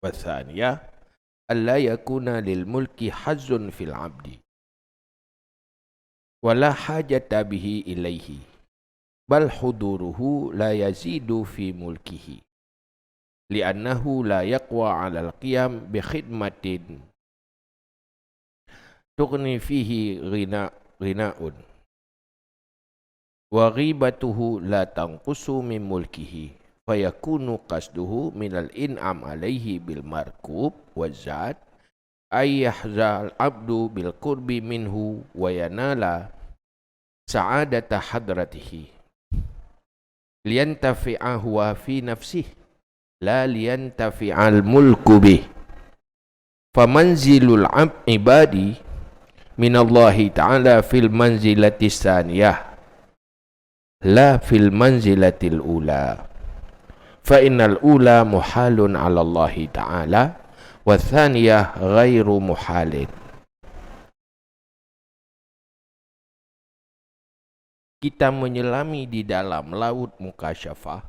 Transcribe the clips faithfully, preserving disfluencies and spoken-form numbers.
Wa tsaniyah, alla yakuna lil mulki hazzun fil abdi, wa la hajata bihi ilaihi, bal huduruhu la yazidu fi mulkihi, li'annahu la yaqwa 'alal qiyam bi khidmatin tughni fihi ghina-, ghinaun, wa ghibatuhu la tanqusu min mulkihi, fayakunu qasduhu minal in'am alaihi bil markub wa zad, ay yahzal abdu bil qurbi minhu wa yanala sa'adata hadratihi, liyantafi'a huwa fi nafsihi, la liyantafi'al mulku bih. Famanzilul ab-, ibadi minallahi ta'ala fil manzilati tsaniyah, la fil manzilatil ula. Fa innal ula muhalun 'alallahi ta'ala, wa tsaniyah ghairu muhalin. Kita menyelami di dalam laut mukasyafah,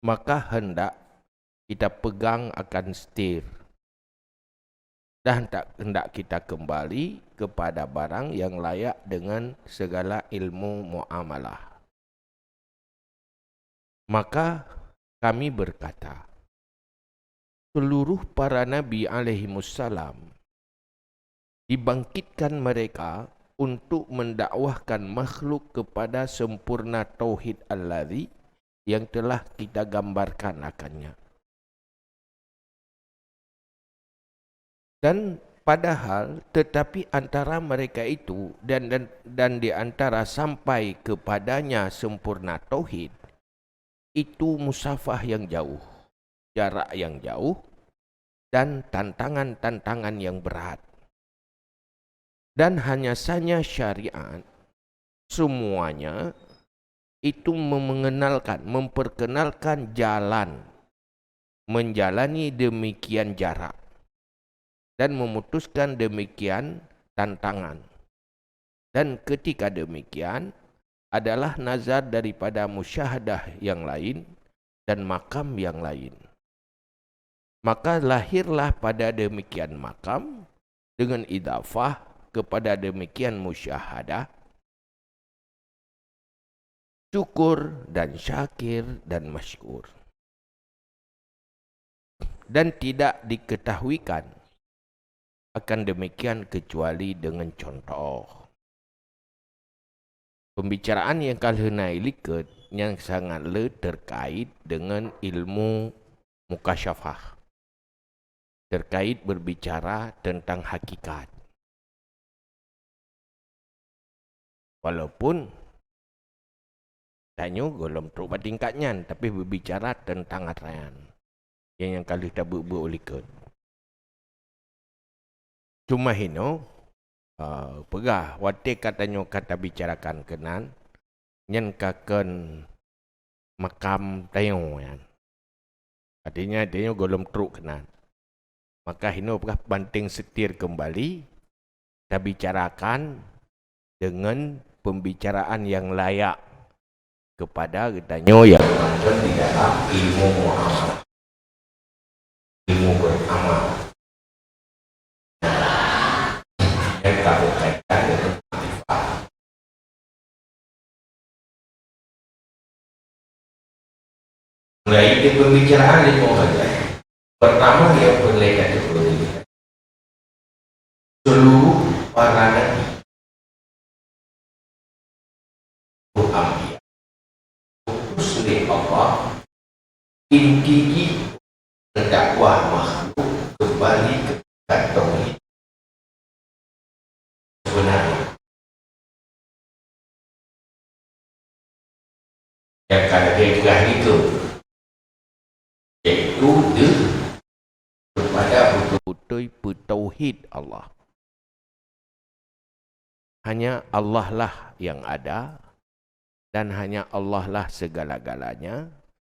maka hendak kita pegang akan setir, dan tak hendak kita kembali kepada barang yang layak dengan segala ilmu muamalah. Maka kami berkata, seluruh para nabi alaihimussalam dibangkitkan mereka untuk mendakwahkan makhluk kepada sempurna tauhid allazi yang telah kita gambarkan akannya. Dan padahal, tetapi antara mereka itu dan, dan, dan di antara sampai kepadanya sempurna tauhid, itu musafah yang jauh, jarak yang jauh, dan tantangan-tantangan yang berat. Dan hanya saja syariat, semuanya itu mengenalkan, memperkenalkan jalan menjalani demikian jarak dan memutuskan demikian tantangan. Dan ketika demikian adalah nazar daripada musyahadah yang lain dan makam yang lain. Maka lahirlah pada demikian makam dengan idafah kepada demikian musyahadah, syukur dan syakir dan masykur. Dan tidak diketahuikan akan demikian kecuali dengan contoh. Pembicaraan nyang ka lheueh na ilikot nyan sangat le terkait dengan ilmu mukasyafah, terkait berbicara tentang hakikat. Walaupun tanyoe gohlom trok bak tingkat nyan, tapi berbicara tentang atra nyan. Nyang, nyang ka lheueh tabeuet-beuet u likot. Cuma hino, eh, peugah, watée ka tanyoe ka tabicarakan keunan, nyan ka kon makam tanyoe nyan. Artinya, tanyoe gohlom trok keunan. Maka hino peugah banting setir kembali, tabicarakan dengan pembicaraan yang layak kepada geutanyoe nyang mantong di dalam ilmu muamalah, ilmu beramal. Yang ka berkaitan dengan makrifat. Mulai di pembicaraan lima saja. Pertama, yang perlu kategori seluruh para nabi, anbiya, utus oleh Allah, inti jih mendakwah makhluk kembali ke tauhid sebenarnya. Nyang ka lagée peugah ngitu, yaitu deuh kepada beutôi-beutôi peutauhid Allah. Hanya Allah lah yang ada, dan hanya Allah lah segala-galanya.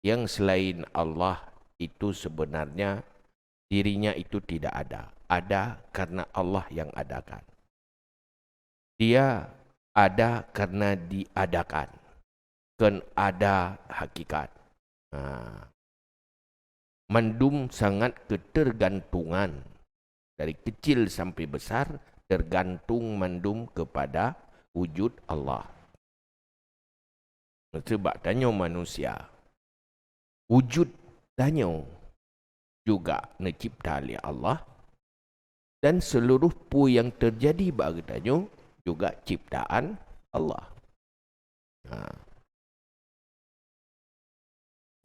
Yang selain Allah itu sebenarnya dirinya itu tidak ada. Ada karena Allah yang adakan. Dia ada karena diadakan, kon ada hakikat. Ha. Mandum sangat ketergantungan, dari kecil sampai besar, tergantung mandum kepada wujud Allah. Sebab tanyoe manusia, wujud tanyoe juga neucipta lé Allah, dan seluruh peue nyang teujadi bak geutanyoe juga ciptaan Allah. Ha.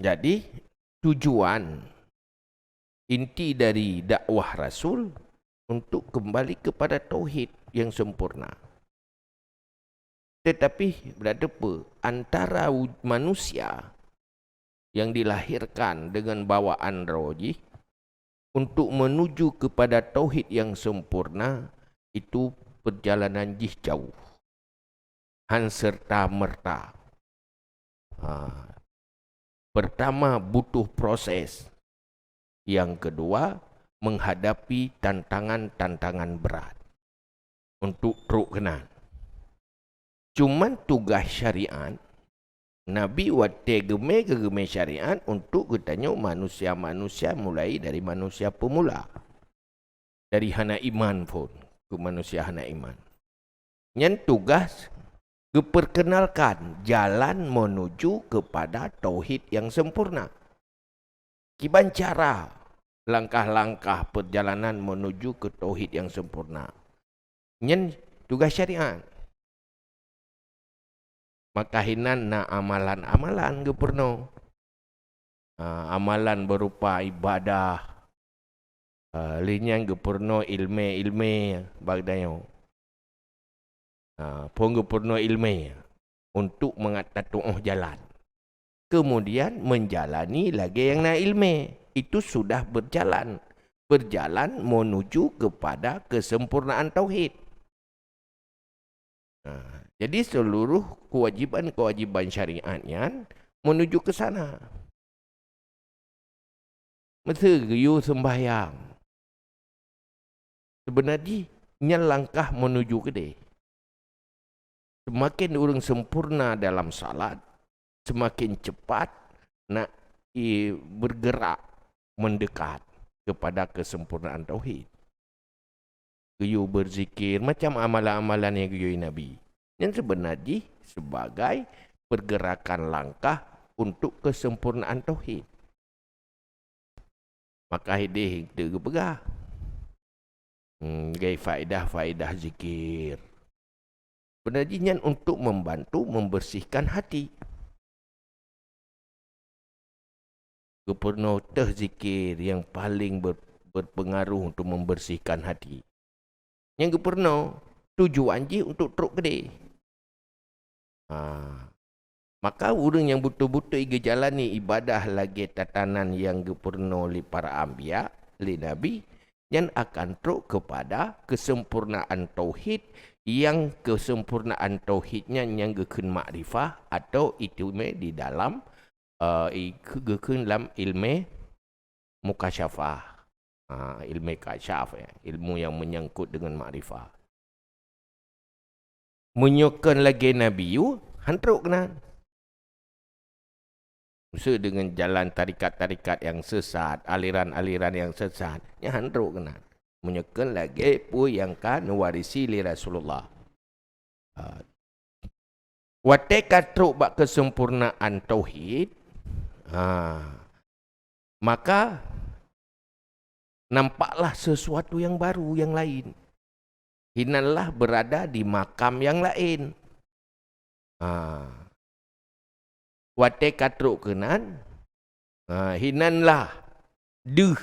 Jadi, tujuan inti dari dakwah Rasul untuk kembali kepada tauhid yang sempurna. Tetapi, beulateupeue antara wu-, manusia yang dilahirkan dengan bawaan droe jih untuk menuju kepada tauhid yang sempurna, itu perjalanan jih jauh. Han serta-merta. Ha. Pertama, butuh proses. Yang kedua, menghadapi tantangan-tantangan berat untuk trok keunan. Cuman tugaih syariat, Nabi watée geumé geugeumé syariat untuk geutanyoe manusia-manusia, mulai dari manusia peumula, dari hana iman phon keu manusia hana iman. Nyan tugaih geupeurkeunalkan jalan menuju keupada tauhid nyang sempurna. Kiban cara langkah-langkah peurjalanan menuju keu tauhid nyang sempurna. Nyan tugaih syariat. Maka hinan na amalan-amalan geupeurunoe. Ha, amalan berupa ibadah. Ha, lheueh nyan geupeurunoe ileumé-ileumé bak tanyoe. Ha, phon geupeurunoe ileumé untuk mangat tatuoh jalan. Kemudian menjalani lagée nyang na ileumé. Itu sudah berjalan. Berjalan menuju kepada kesempurnaan tauhid. Nah, jadi seluruh kewajiban-kewajiban syariat nyan menuju ke sana. Meuseu geuyue seumbahyang. Seubeuna jih nyan langkah menuju keudeh. Seumaken ureuëng sempurna dalam salat, seumaken cepat nak i-, bergerak mendekat kepada kesempurnaan tauhid. Geuyue beuzikir, macam amalan-amalan nyang geuyue Nabi. Nyan seubeuna jih sebagai pergerakan langkah untuk kesempurnaan tauhid. Maka hideh teupeugah, hmm, gai faedah-faedah zikir. Beuna jih nyan untuk membantu membersihkan hati. Geupeurunoe teuh zikir nyang paling ber-, berpengaruh untuk membersihkan hati. Nyang geupeurunoe tujuan jih untuk trok keudeh. Ha. Maka ureuëng nyang beutôi-beutôi geujalani ibadah lagée tatanan nyang geupeurunoe lé para anbiya, lé nabi, nyan akan trok keupada keuseumpurnaan tauhid, nyang keuseumpurnaan tauhid nyan nyang geukheun makrifah atau iéleumé di dalam, eh, i-, geukheun lam iéleumé mukasyafah. Ha, iéleumé kasyaf, ya, ilmu nyang meunyangkot deungon makrifah. Meunyoe kon lagée nabi yue, han trok keunan. Meuseu deungon jalan tarekat-tarekat nyang sesat, aliran-aliran nyang sesat, nyan han trok keunan. Meunyoe kon lagée peue nyang ka neuwarisi lé Rasulullah. Ha. Watée ka trok bak keuseumpurnaan tauhid, ha, maka nampaklah sesuatu nyang baru, nyang laén. Hinanlah beurada di makam nyang laén. Ha. Watée ka trok keunan, ha, hinanlah deuh.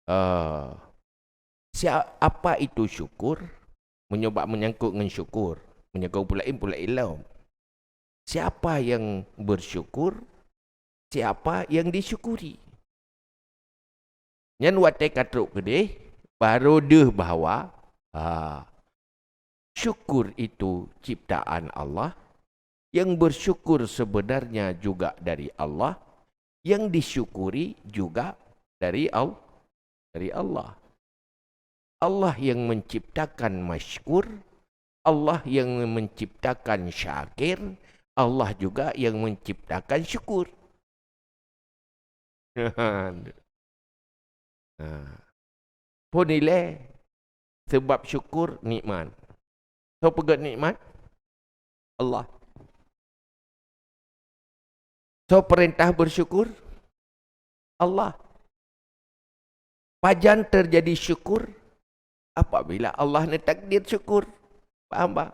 Ah, sia-, apa itu syukur? Meunyoe bak meunyangkot ngon syukur, meunyoe kon peue laén, peue laén lom. Siapa yang bersyukur? Siapa yang disyukuri? Nyan watée ka trok keudeh, barô deuh bahwa, ha, syukur itu ciptaan Allah, yang bersyukur sebenarnya juga dari Allah, yang disyukuri juga dari Al-, dari Allah. Allah yang menciptakan masykur, Allah yang menciptakan syakir, Allah juga yang menciptakan syukur. Ha. Phon ilée, sabab syukur nikmat. Soe peugét nikmat? Allah. Soe peurintah beusyukur? Allah. Pajan teujadi syukur? Apabila Allah neutakdir syukur bak hamba.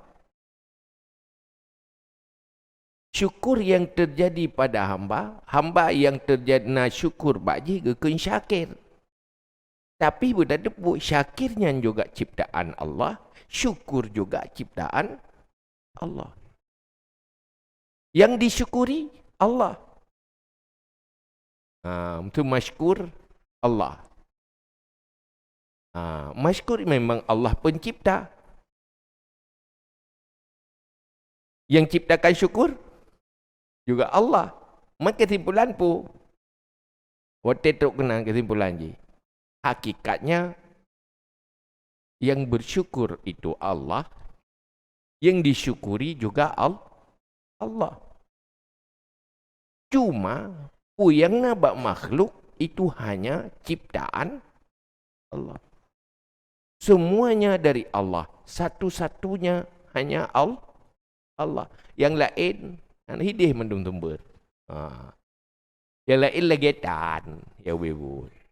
Syukur nyang teujadi pada hamba, hamba nyang teujadi na syukur bak jih geukheun syakir. Tapi beutateupeue syakir nyan juga ciptaan Allah, syukur juga ciptaan Allah. Nyang disyukuri Allah. Ha, itu masykur Allah. Ha, masykur memang Allah pencipta. Yang ciptakan syukur juga Allah. Maka kesimpulan pu. Watée trok keunan kesimpulan jih. Hakikatnya, yang bersyukur itu Allah, yang disyukuri juga Al-, Allah. Cuma, peue nyang na bak makhluk itu hanya ciptaan Allah. Semuanya dari Allah, satu-satunya hanya Al-, Allah. Yang lain, hana hideh mandum sumber. Ha. Yang lain lagée tan, ya ubé buet.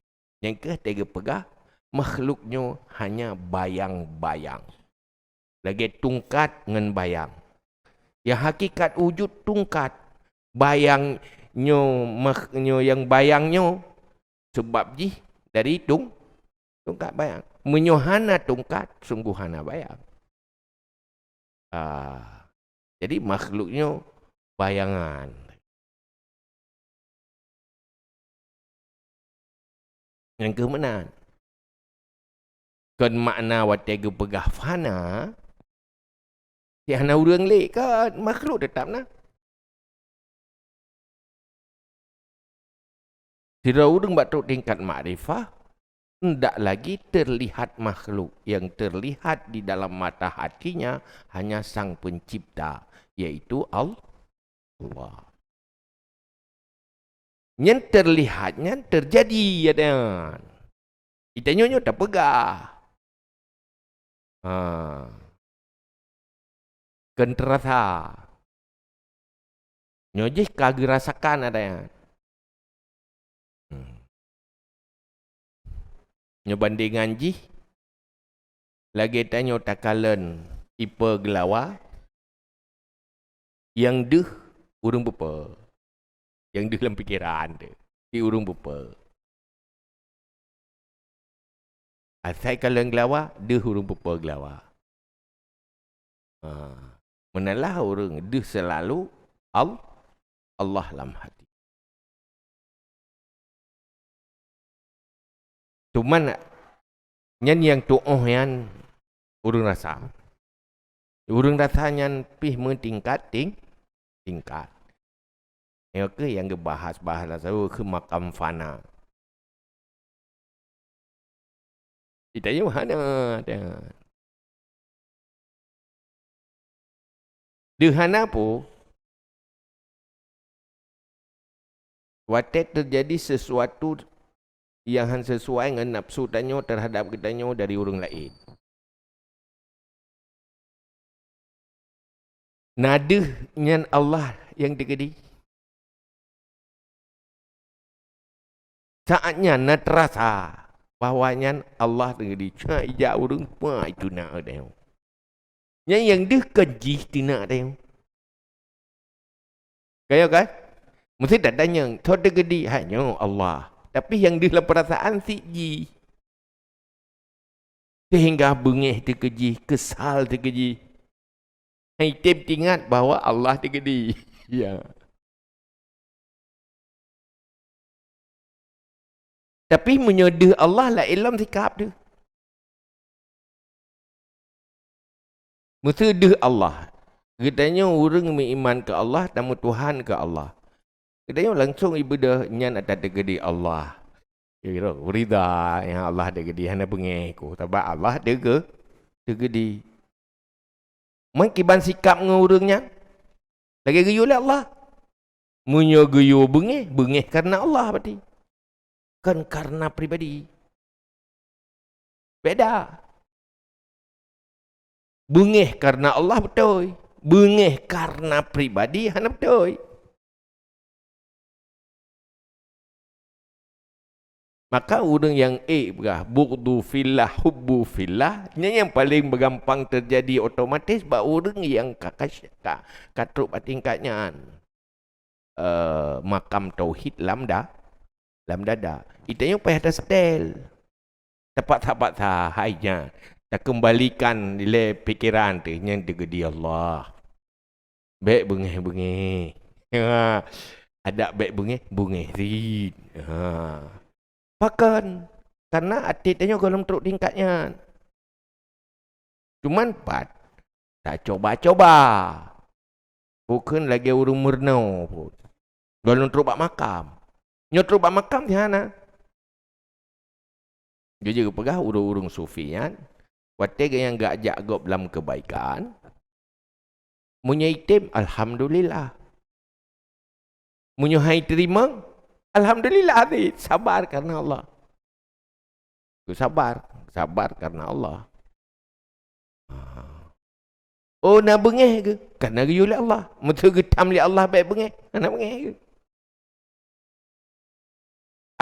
Nyang keuh teupeugah, makhluk nyoe hanya bayang-bayang. Lagée tungkat ngon bayang. Yang hakikat wujud tungkat, bayang nyoe, makh-, nyoe nyang bayang nyoe, sabab jih dari tung-, tungkat bayang. Meunyoe hana tungkat, sungguh hana bayang. Ah, jadi makhluk nyoe bayangan. Nyang keuh meunan. Kon makna watée geupeugah fana, si hana ureuëng lé kan makhluk teutap na. Sidroe ureuëng bak trok tingkat makrifah, ndak lagi terlihat makhluk. Yang terlihat di dalam mata hatinya hanya Sang Pencipta, yaitu Al-, Allah. Nyan terlihat, nyan terjadi, ya kan? Geutanyoe nyoe tapeugah. Ha. Kon teurasa. Nyoe jih ka geurasakan ada nyan. Hmm. Nyoe bandengan jih, lagée tanyoe takalon ipe geulawa, nyang deuh ureuëng bupe. Nyang deuh lam pikeran teuh, di ureuëng bupe. Asai kalon geulawa, deuh ureuëng bupe geulawa. Ha. Meunalah ureuëng deuh seulalu Al-, Allah lam hati. Cuman, nyan nyang tuoh nyan ureuëng rasa. Ureuëng rasa nyan pih meutingkat ting-, tingkat. Nyoe keuh nyang geubahas-bahas lam saboh keu makam fana. Geutanyoe hana, dah. Deuh hana peue? Watée teujadi sesuatu nyang hana sesuai ngon nafsu tanyoe teuhadab geutanyoe dari ureuëng laén. Na deuh nyan Allah nyang teukeudi. Saát nyan na teurasa bahwa nyan Allah teukeudi. Cak ijak ureuëng, "Peue itu na?" Nyan nyang deuh kon jih teunak teuh. Kaya kan? Mesti tatanyong, "Soe teukeudi?" "Hai nyoe Allah." Tapi nyang deuh lam peurasaan sit jih. Sehingga beungéh teukeudi, keusal teukeudi. Hai tem teuingat bahwa Allah teukeudi. Ya. Tapi meunyoe deuh Allah laén lom sikab teuh. Meuseu deuh Allah. Geutanyoe ureuëng meuiman keu Allah, tameutuhan keu Allah. Geutanyoe langsong ibeudôh nyan ata teukeudi Allah. Kira rida nyang Allah teukeudi hana beungéh ku. Sabab Allah teuke-, teukeudi. Man kiban sikap ngon ureuëng nyan? Lagée geuyue lé Allah. Meunyoe geuyue beungéh, beungéh kareuna Allah berarti. Kon kareuna pribadi. Beda. Beungéh kareuna Allah beutôi. Beungéh kareuna pribadi hana beutôi. Maka ureuëng nyang ék peugah bughdu fillah, hubbu fillah, nyan nyang paleng gampang teujadi otomatis bak ureuëng nyang ka, ka, ka, ka trok bak tingkat nyan. Eh, makam tauhid lam da-, lam dada. Geutanyoe payah tasetel. Tapaksa-paksa hai nyan. Takeumbalikan lé pikeran teuh nyan digeudi Allah. Bék beungéh-beungéh. Ha. Adak bék beungéh, beungéh cit. Ha. Pakon? Kareuna até tanyoe gohlom trok tingkat nyan. Cuman pat, tacoba-coba. Bukon lagée ureuëng meurunoe pun. Gohlom trok bak makam. Nyoe trok bak makam di hana. Jujur geupeugah ureuëng-ureuëng sufi nyan, watée geuh nyang geujak gob lam keubaikan, meunyoe item, alhamdulillah. Meunyoe hai teurimong, alhamdulillah, sabar kareuna Allah. Sabar, sabar kareuna Allah. Ha. Oh, na beungéh geuh? Kareuna geuyue lé Allah. Meuseu geutam lé Allah bék beungéh, hana beungéh geuh.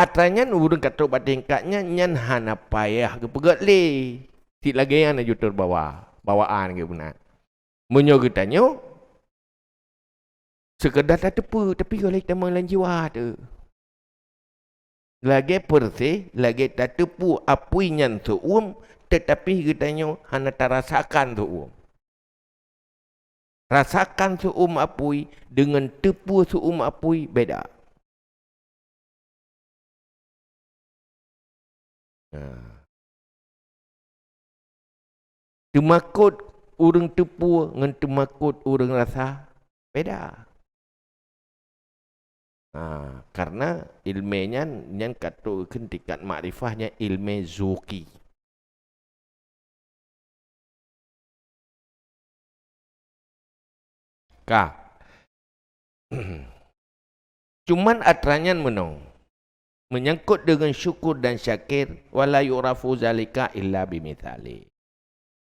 Atra nyan ureuëng ka trok bak tingkat nyan, nyan hana payah geupeugét lé. Cit lagée nyan aju teubawa, bawaan geuh beuna. Meunyoe geutanyoe, seukeudar tateupeue, tapi gohlom tamong lam jiwa teuh. Lagée persis, lagée tateupeue apui nyan seu-uem, teutapi geutanyoe hana tarasakan seu-uem. Rasakan seu-uem apui deungon teupeue seu-uem apui beda. Nah. Teumakot ureuëng teupeue ngon teumakot ureuëng rasa beda. Ha, kareuna iéleumé nyan, nyan ka trok keu tingkat makrifah nyan iéleumé zauqi. Ka. Cuman atra nyan meunoe, meunyangkot deungon syukur dan syakir, wala yu'rafu zalika illa bimithali.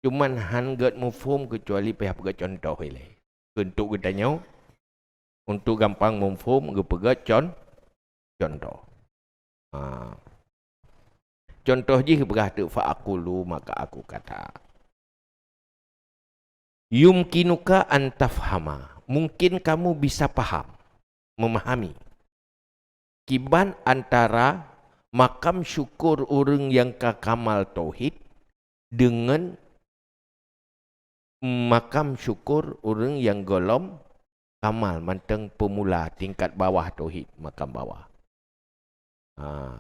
Cuman han gét muphom keucuali payah peugét cuntoh ilée. Keu untuk geutanyoe, untuk gampang muphom geupeugét con-, cuntoh. Ha. Cuntoh jih peugah teuk fa aqulu, maka aku kata. Yumkinuka an tafhama, mungkin kamu bisa paham, memahami. Kiban antara makam syukur ureuëng nyang ka kamal tauhid deungon makam syukur ureuëng nyang gohlom kamal mantong peumula tingkat bawah tauhid, makam bawah. Ha.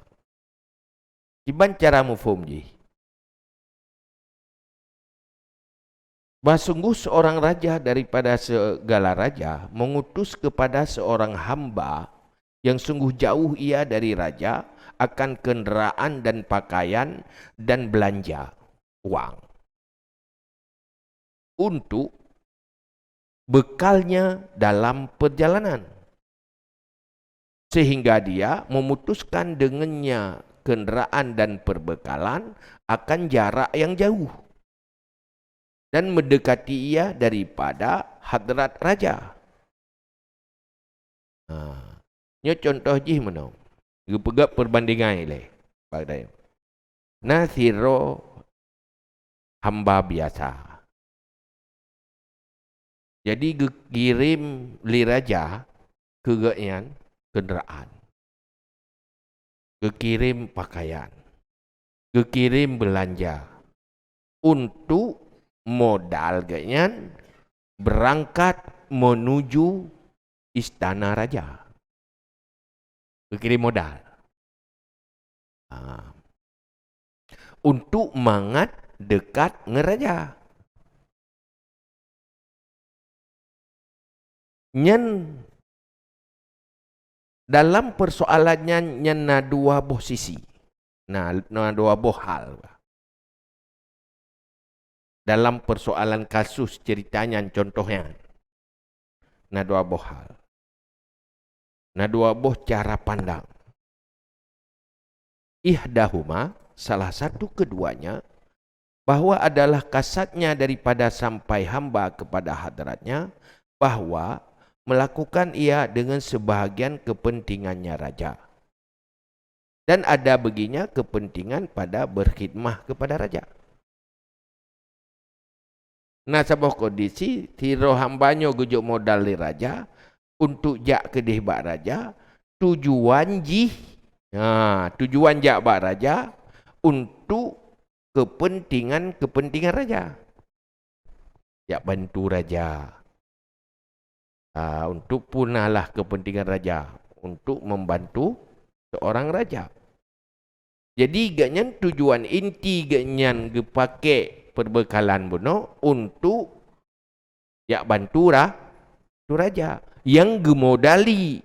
Kiban cara muphom jih. Bah sungguh seorang raja daripada segala raja mengutus kepada seorang hamba yang sungguh jauh ia dari raja akan kenderaan dan pakaian dan belanja wang untuk bekalnya dalam perjalanan, sehingga dia memutuskan dengannya kenderaan dan perbekalan akan jarak yang jauh dan mendekati ia daripada hadrat raja. Ha. Nyoe cuntoh jih meunoe. Geupeugét perbandingan ilée. Bak tanyoe. Na sidroe hamba biasa. Jadi geukirém lé raja keu geuhnyan kenderaan. Geukirém pakaian. Geukirém beulanja untuk modal geuhnyan beurangkat meunuju istana raja. Geukirém modal. Ha. Untuk mangat deukat ngon raja. Nyan dalam peusoalan nyan, nyan na dua boh sisi. Na, na dua boh hal. dalam persoalan kasus cerita nyan, contoh nyan, na dua boh hal. Na dua boh cara pandang. Ihdahuma, salah satu keduanya, bahwa adalah kasatnya daripada sampai hamba kepada hadratnya, bahwa melakukan ia dengan sebahagian kepentingannya raja. Dan ada baginya kepentingan pada berkhidmah kepada raja. Na saboh kondisi, sidroe hamba nyoe geujok modal lé raja, untuk jak keudeh bak raja, tujuan jih, ha, tujuan jak bak raja untuk kepentingan-kepentingan raja. Jak bantu raja. Ah, untuk punalah kepentingan raja, untuk membantu seorang raja. Jadi, gobnyan tujuan inti gobnyan geupakèk peubeukalan bunoe untuk jak bantu ra-, tu raja. Nyang geumodali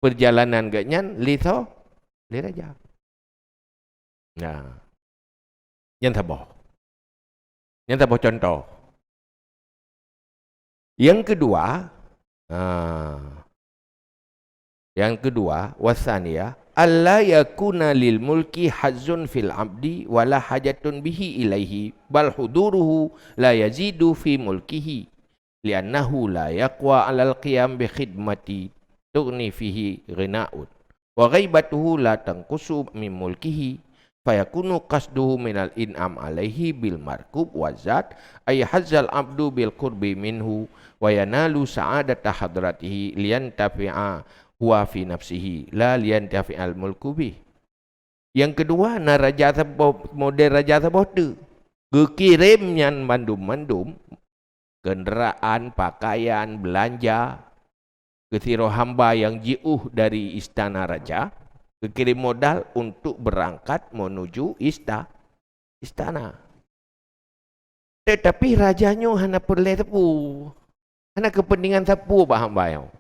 peurjalanan gobnyan lé soe? Lé raja. Nah, nyan saboh. Nyan saboh contoh. Nyang keudua, ha, nyang keudua, wasaniyah, alla yakuna lil mulki hazzun fil abdi wala hajatun bihi ilaihi, bal huduruhu la yazidu fi mulkihi, li'annahu la yaqwa 'alal qiyam bi khidmati tughni fihi ghina'un, wa ghaibatuhu la tanqusu min mulkihi, fayakunu qasduhu minal in'am alaihi bil markub wa zad, ay hazzal abdu bil qurbi minhu, wa yanalu sa'adata hadratihi liyantafi'a huwa fi nafsihi, la liyantafi'al mulku bih. Nyang keudua, na raja saboh, model raja saboh teuk. Geukirém nyan mandum-mandum, kendaraan, pakaian, beulanja, keu sidroe hamba nyang jiôh dari istana raja, geukirém modal untuk beurangkat meunuju ista-, istana. Teutapi raja nyoe hana peureulèe sapeue. Hana keupeuntengan sapeue bak hamba nyoe.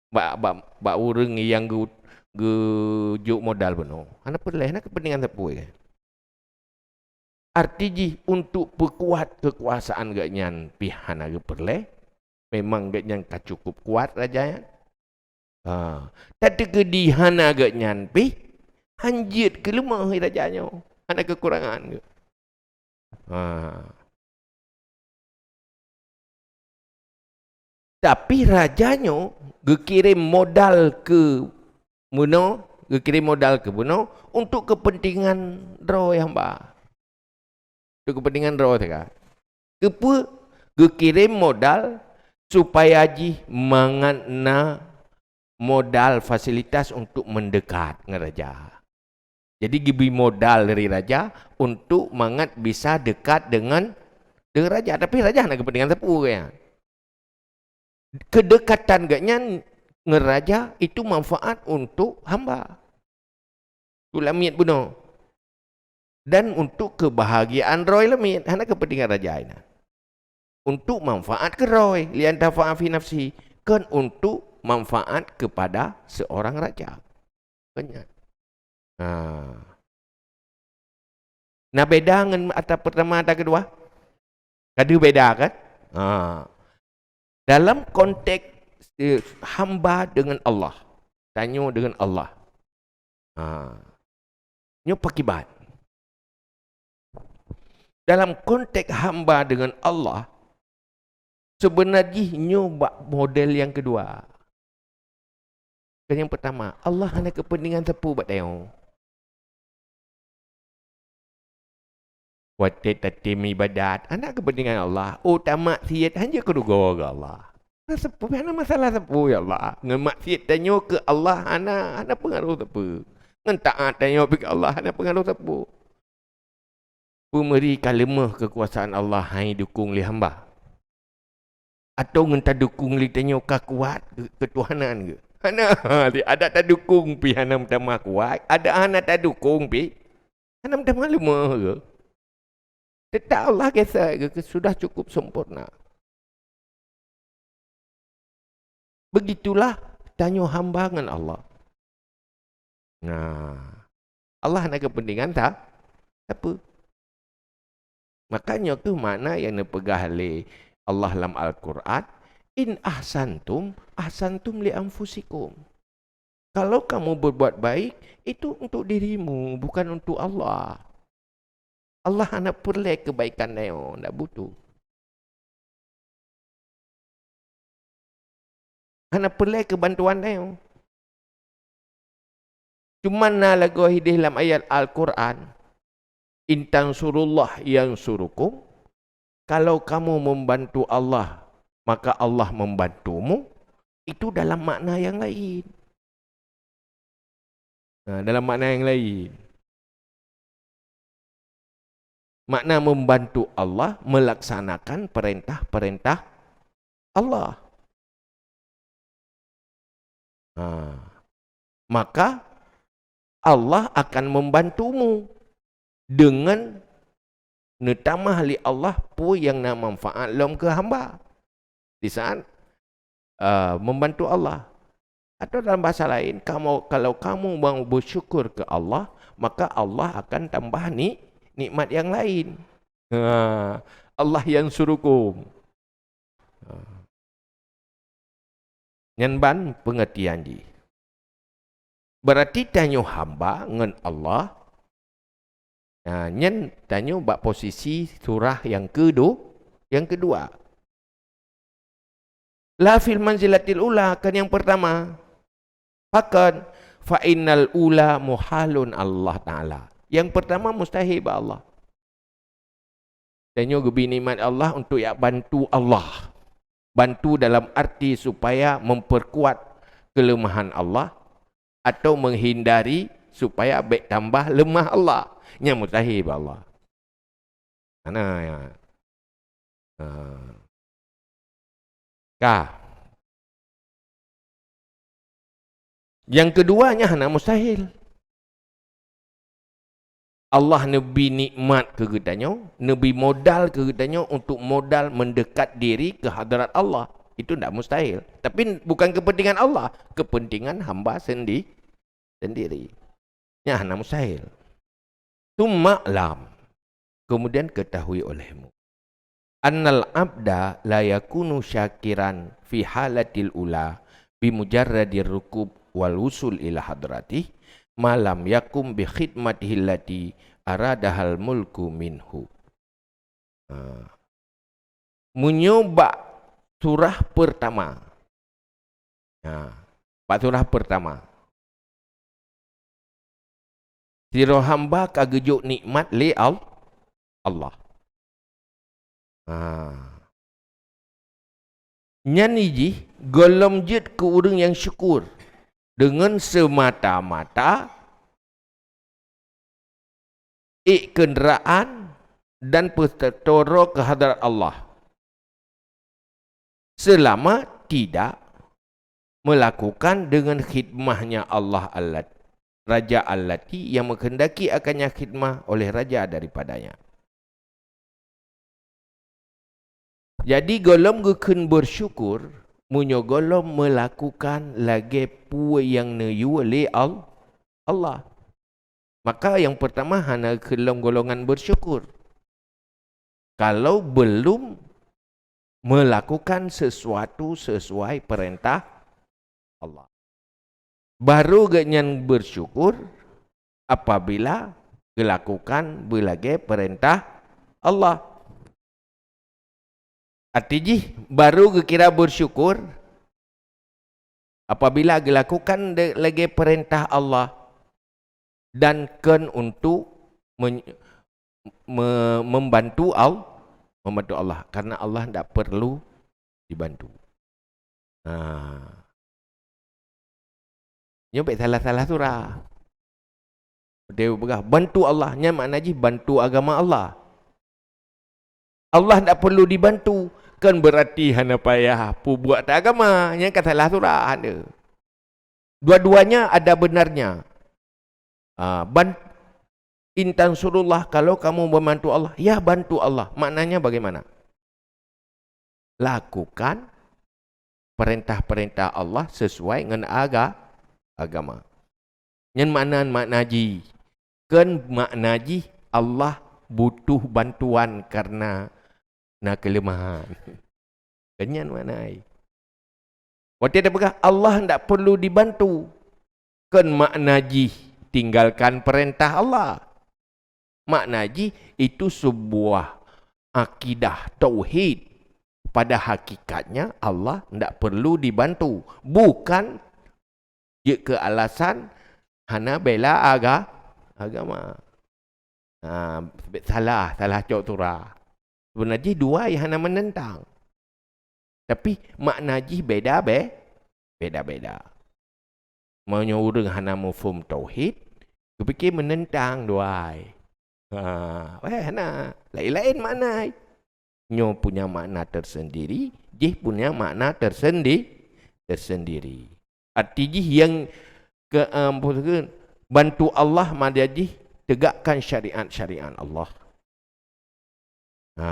Bak, bak, bak ureueng nyang geu-, geujok modal bunoe. Hana peureulèe, hana keupeuntengan sapeue. Arti jih untuk peukuat keukuasaan gobnyan pih hana geupeureulèe. Memang gobnyan ka cukup kuat raja nyan. Ha. Tateukeudi hana gobnyan pih, hanjeuet keu leumah raja nyoe. Hana keukurangan geuh. Ha. Tapi raja nyoe geukirém modal keu bunoe, geukirém modal keu bunoe untuk keupeuntengan droe hamba. Untuk keupeuntengan droe teuka. Keupeue geukirém modal? Supaya jih mangat na modal fasilitas untuk mendeukat ngon raja. Jadi geubri modal dari raja untuk mangat bisa dekat dengan, dengan raja. Tapi raja hana keupeuntengan sapeue nyan. Keudekatan gobnyan ngon raja itu manfaat untuk hamba. Untuk lamiet bunoe. Dan untuk keubahagiaan droe lamiet, hana keupeuntengan raja inan. Untuk manfaat keu droe, liyantafa'a fi nafsihi, kon untuk manfaat keupada seurang raja. Kon nyan. Ha. Na beda ngon ata peurtama, ata keudua? Ka deuh beda, kan? Ha. Dalam konteks, eh, hamba dengan Allah, tanyoe dengan Allah. Ha. Nyoe pakiban. Dalam konteks hamba dengan Allah, seubeuna jih nyoe bak model nyang keudua. Keu nyang peurtama, Allah hana keupeuntengan sapeue bak tanyoe. Watèe tatém iébadat, hana keupeuntengan Allah. Oh, tamaksiet, hanjeuet keu rugoe keu Allah. Hana sapeue, hana masalah sapeue, ya Allah. Ngon maksiet tanyoe keu Allah hana, hana peungaroh sapeue. Ngon taát tanyoe pih keu Allah hana peungaroh sapeue. Peumeuri ka leumoh keukuasaan Allah han idukong lé hamba. Atawa ngon tadukong lé tanyoe ka kuat keu-, keutuhanan geuh? Hana, adak tadukong pih hana meutamah kuat, adak hana tadukong pih hana meutamah leumoh geuh. Teutap Allah geuh, sudah cukup sempurna. Begitulah tanyoe hamba ngon Allah. Nah, Allah hana keupeuntengan sa-, sapeue. Maka nyoe kheueh makna nyang neupeugah lé Allah lam Al-Quran, "In ahsantum, ahsantum li anfusikum." Kalau kamu berbuat baik, itu untuk dirimu, bukan untuk Allah. Allah hana peureulée keubaikan tanyoe, ndak butuh. Hana peureulée keubantuan tanyoe. Cuman na lagoe idéh lam ayat Al-Quran, "In tansurullah yansurukum." Kalau kamu membantu Allah, maka Allah membantumu. Itu dalam makna yang lain. Nah, dalam makna yang lain. Makna membantu Allah melaksanakan perintah-perintah Allah. Ha. Maka Allah akan membantumu dengan neutamah lé Allah peue nyang na manfaat lom keu hamba. Di saat, eh, membantu Allah. Atau dalam bahasa lain, kamu, kalau kamu mau bersyukur ke Allah, maka Allah akan tambah ni-, nikmat yang lain. Ha, Allah yansurukum. Ha. Nyan ban pengertian jih. Berarti tanyoe hamba ngon Allah. Nah, nyan tanyoe bak posisi surah yang kedu-, yang kedua. La fil manzilatil ula, kan yang pertama. Pakon, fa innal ula muhalun Allah Ta'ala. Yang pertama mustahil bak Allah. Tanyoe geubri nikmat Allah untuk jak bantu Allah. Bantu dalam arti supaya memperkuat kelemahan Allah atau menghindari supaya bék tambah lemah Allah. Nyan mustahil bak Allah. Hana, ya. Ha. Ka. Yang kedua, nyan hana mustahil. Allah neubri nikmat keu geutanyoe, neubri modal keu geutanyoe untuk modal mendekat diri ke hadrat Allah. Itu ndak mustahil. Tapi bukan kepentingan Allah, kepentingan hamba sendi-, sendiri. Nyan hana mustahil. Tsumma lam, kemudian ketahui olehmu, annal abda la yakunu syakiran fi halatil ula bi mujarradir rukub wal wusul ila hadratih, ma lam yakum bi khidmatihi allati aradahal mulku minhu. Ha. Meunyoe bak surah pertama. Ha. Bak surah pertama. Sidroe hamba ka geujok nikmat lé Al-, Allah. Ha. Nyan jih gohlom jeuet keu ureuëng nyang syukur deungon seumata-mata ék keundraan dan peutoro keu hadrat Allah, selama tidak melakukan dengan khidmahnya Allah allat-, Raja allati yang menghendaki akannya khidmah oleh raja daripadanya. Jadi, gohlom geukheun beusyukur meunyoe gohlom meulakukan lagée peue nyang neuyue lé Al-, Allah. Maka nyang peurtama hana geukheun lom golongan beusyukur, kalau beulom meulakukan seusuatu seusuai peurintah Allah. Baru geuhnyan beusyukur apabila geulakukan beulagée peurintah Allah. Arti jih, baru geukira beusyukur apabila geulakukan de-, lagée peurintah Allah dan kon untuk men-, me-, membantu Al-, membantu Allah, karena Allah ndak perlu dibantu. Nah. Nyoe bék salah-salah surah. Dia peugah, "Bantu Allah," nyan makna jih bantu agama Allah. Allah ndak perlu dibantu, kan berarti hana payah peubuet agama. Nyan ka salah surah tu. Dua-duanya ada benarnya. Ah, ban-, "In tansurullah," kalau kamu membantu Allah, ya bantu Allah. Maknanya bagaimana? Lakukan perintah-perintah Allah sesuai ngon aga-, agama. Nyan makna, makna jih. Kon makna jih Allah butuh bantuan karena na keuleumahan. Keunyan makna ai. Watée tapeugah Allah ndak peurlu dibantu, kon makna jih tinggalkan peurintah Allah. Makna jih itu sebuah akidah tauhid. Pada hakikatnya Allah ndak peurlu dibantu. Bukan jeuet keu alasan hana bela aga-, agama. Ha, salah, salah cok tura. Sebenar jih dua hana menentang. Tapi makna jih beda be-, beda-beda. Meunyoe ureuëng hana muphom tauhid, geupike menentang dua. Ha, weh, hana. Laén-laén makna. Nyoe punya makna tersendiri, jih punya makna tersendi-, tersendiri. Arti jih yang ke, em, apa tu ke, bantu Allah makna jih tegakkan syariat-syariat Allah. Ha,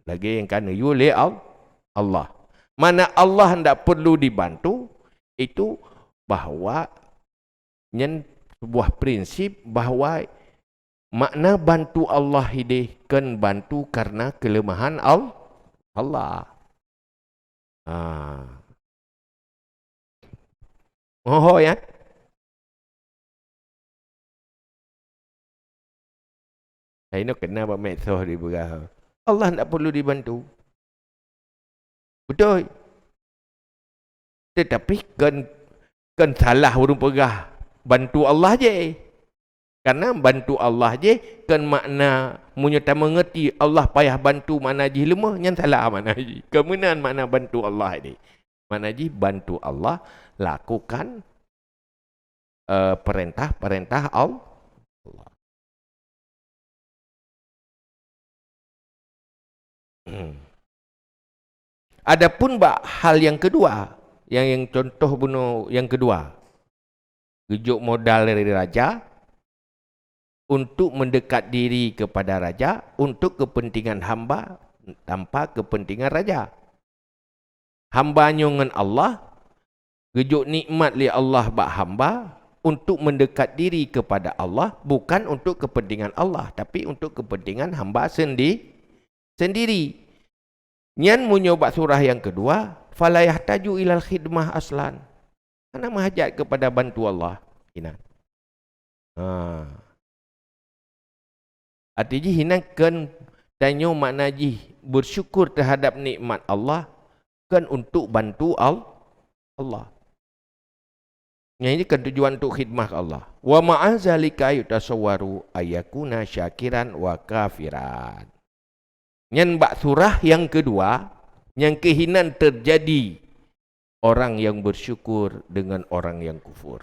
lagée nyang ka neuyue lé Al-, Allah. Mana Allah ndak perlu dibantu, itu bahwa nyan sebuah prinsip bahwa makna bantu Allah ideh kon bantu karena kelemahan Al-, Allah. Ha. Oho ya. Hai nyoe kena bak medsos dipeugah. Allah ndak perlu dibantu. Betul. Tetapi kon, kon salah ureuëng peugah bantu Allah je. Karena bantu Allah je kon makna meunyoe tameungerti Allah payah bantu makna jih leumoh, nyan salah makna jih. Kon meunan makna bantu Allah je. Makna jih bantu Allah lakukan, eh, perintah-perintah Al-, Allah. Adapun bak hal yang kedua, yang, yang contoh bunoe yang kedua, geujok modal dari raja untuk mendekat diri kepada raja untuk kepentingan hamba tanpa kepentingan raja. Hamba nyoe ngon Allah, geujok nikmat lé Allah bak hamba untuk mendekat diri kepada Allah, bukan untuk kepentingan Allah, tapi untuk kepentingan hamba sendi-, sendiri. Nyan meunyoe bak surah yang kedua, "Fala yahtaju ilal khidmah aslan." Hana meuhajat kepada bantu Allah. Inan. Ha. Arti jih inan kon tanyoe makna jih bersyukur terhadap nikmat Allah, kon untuk bantu Al-, Allah. Nyan jih kon tujuan untuk khidmah ke Allah. Wa ma'a zalika yutasawwaru ayyakuna syakiran wa kafiran. Nyan bak surah yang kedua, nyang keuh inan terjadi orang yang bersyukur dengan orang yang kufur.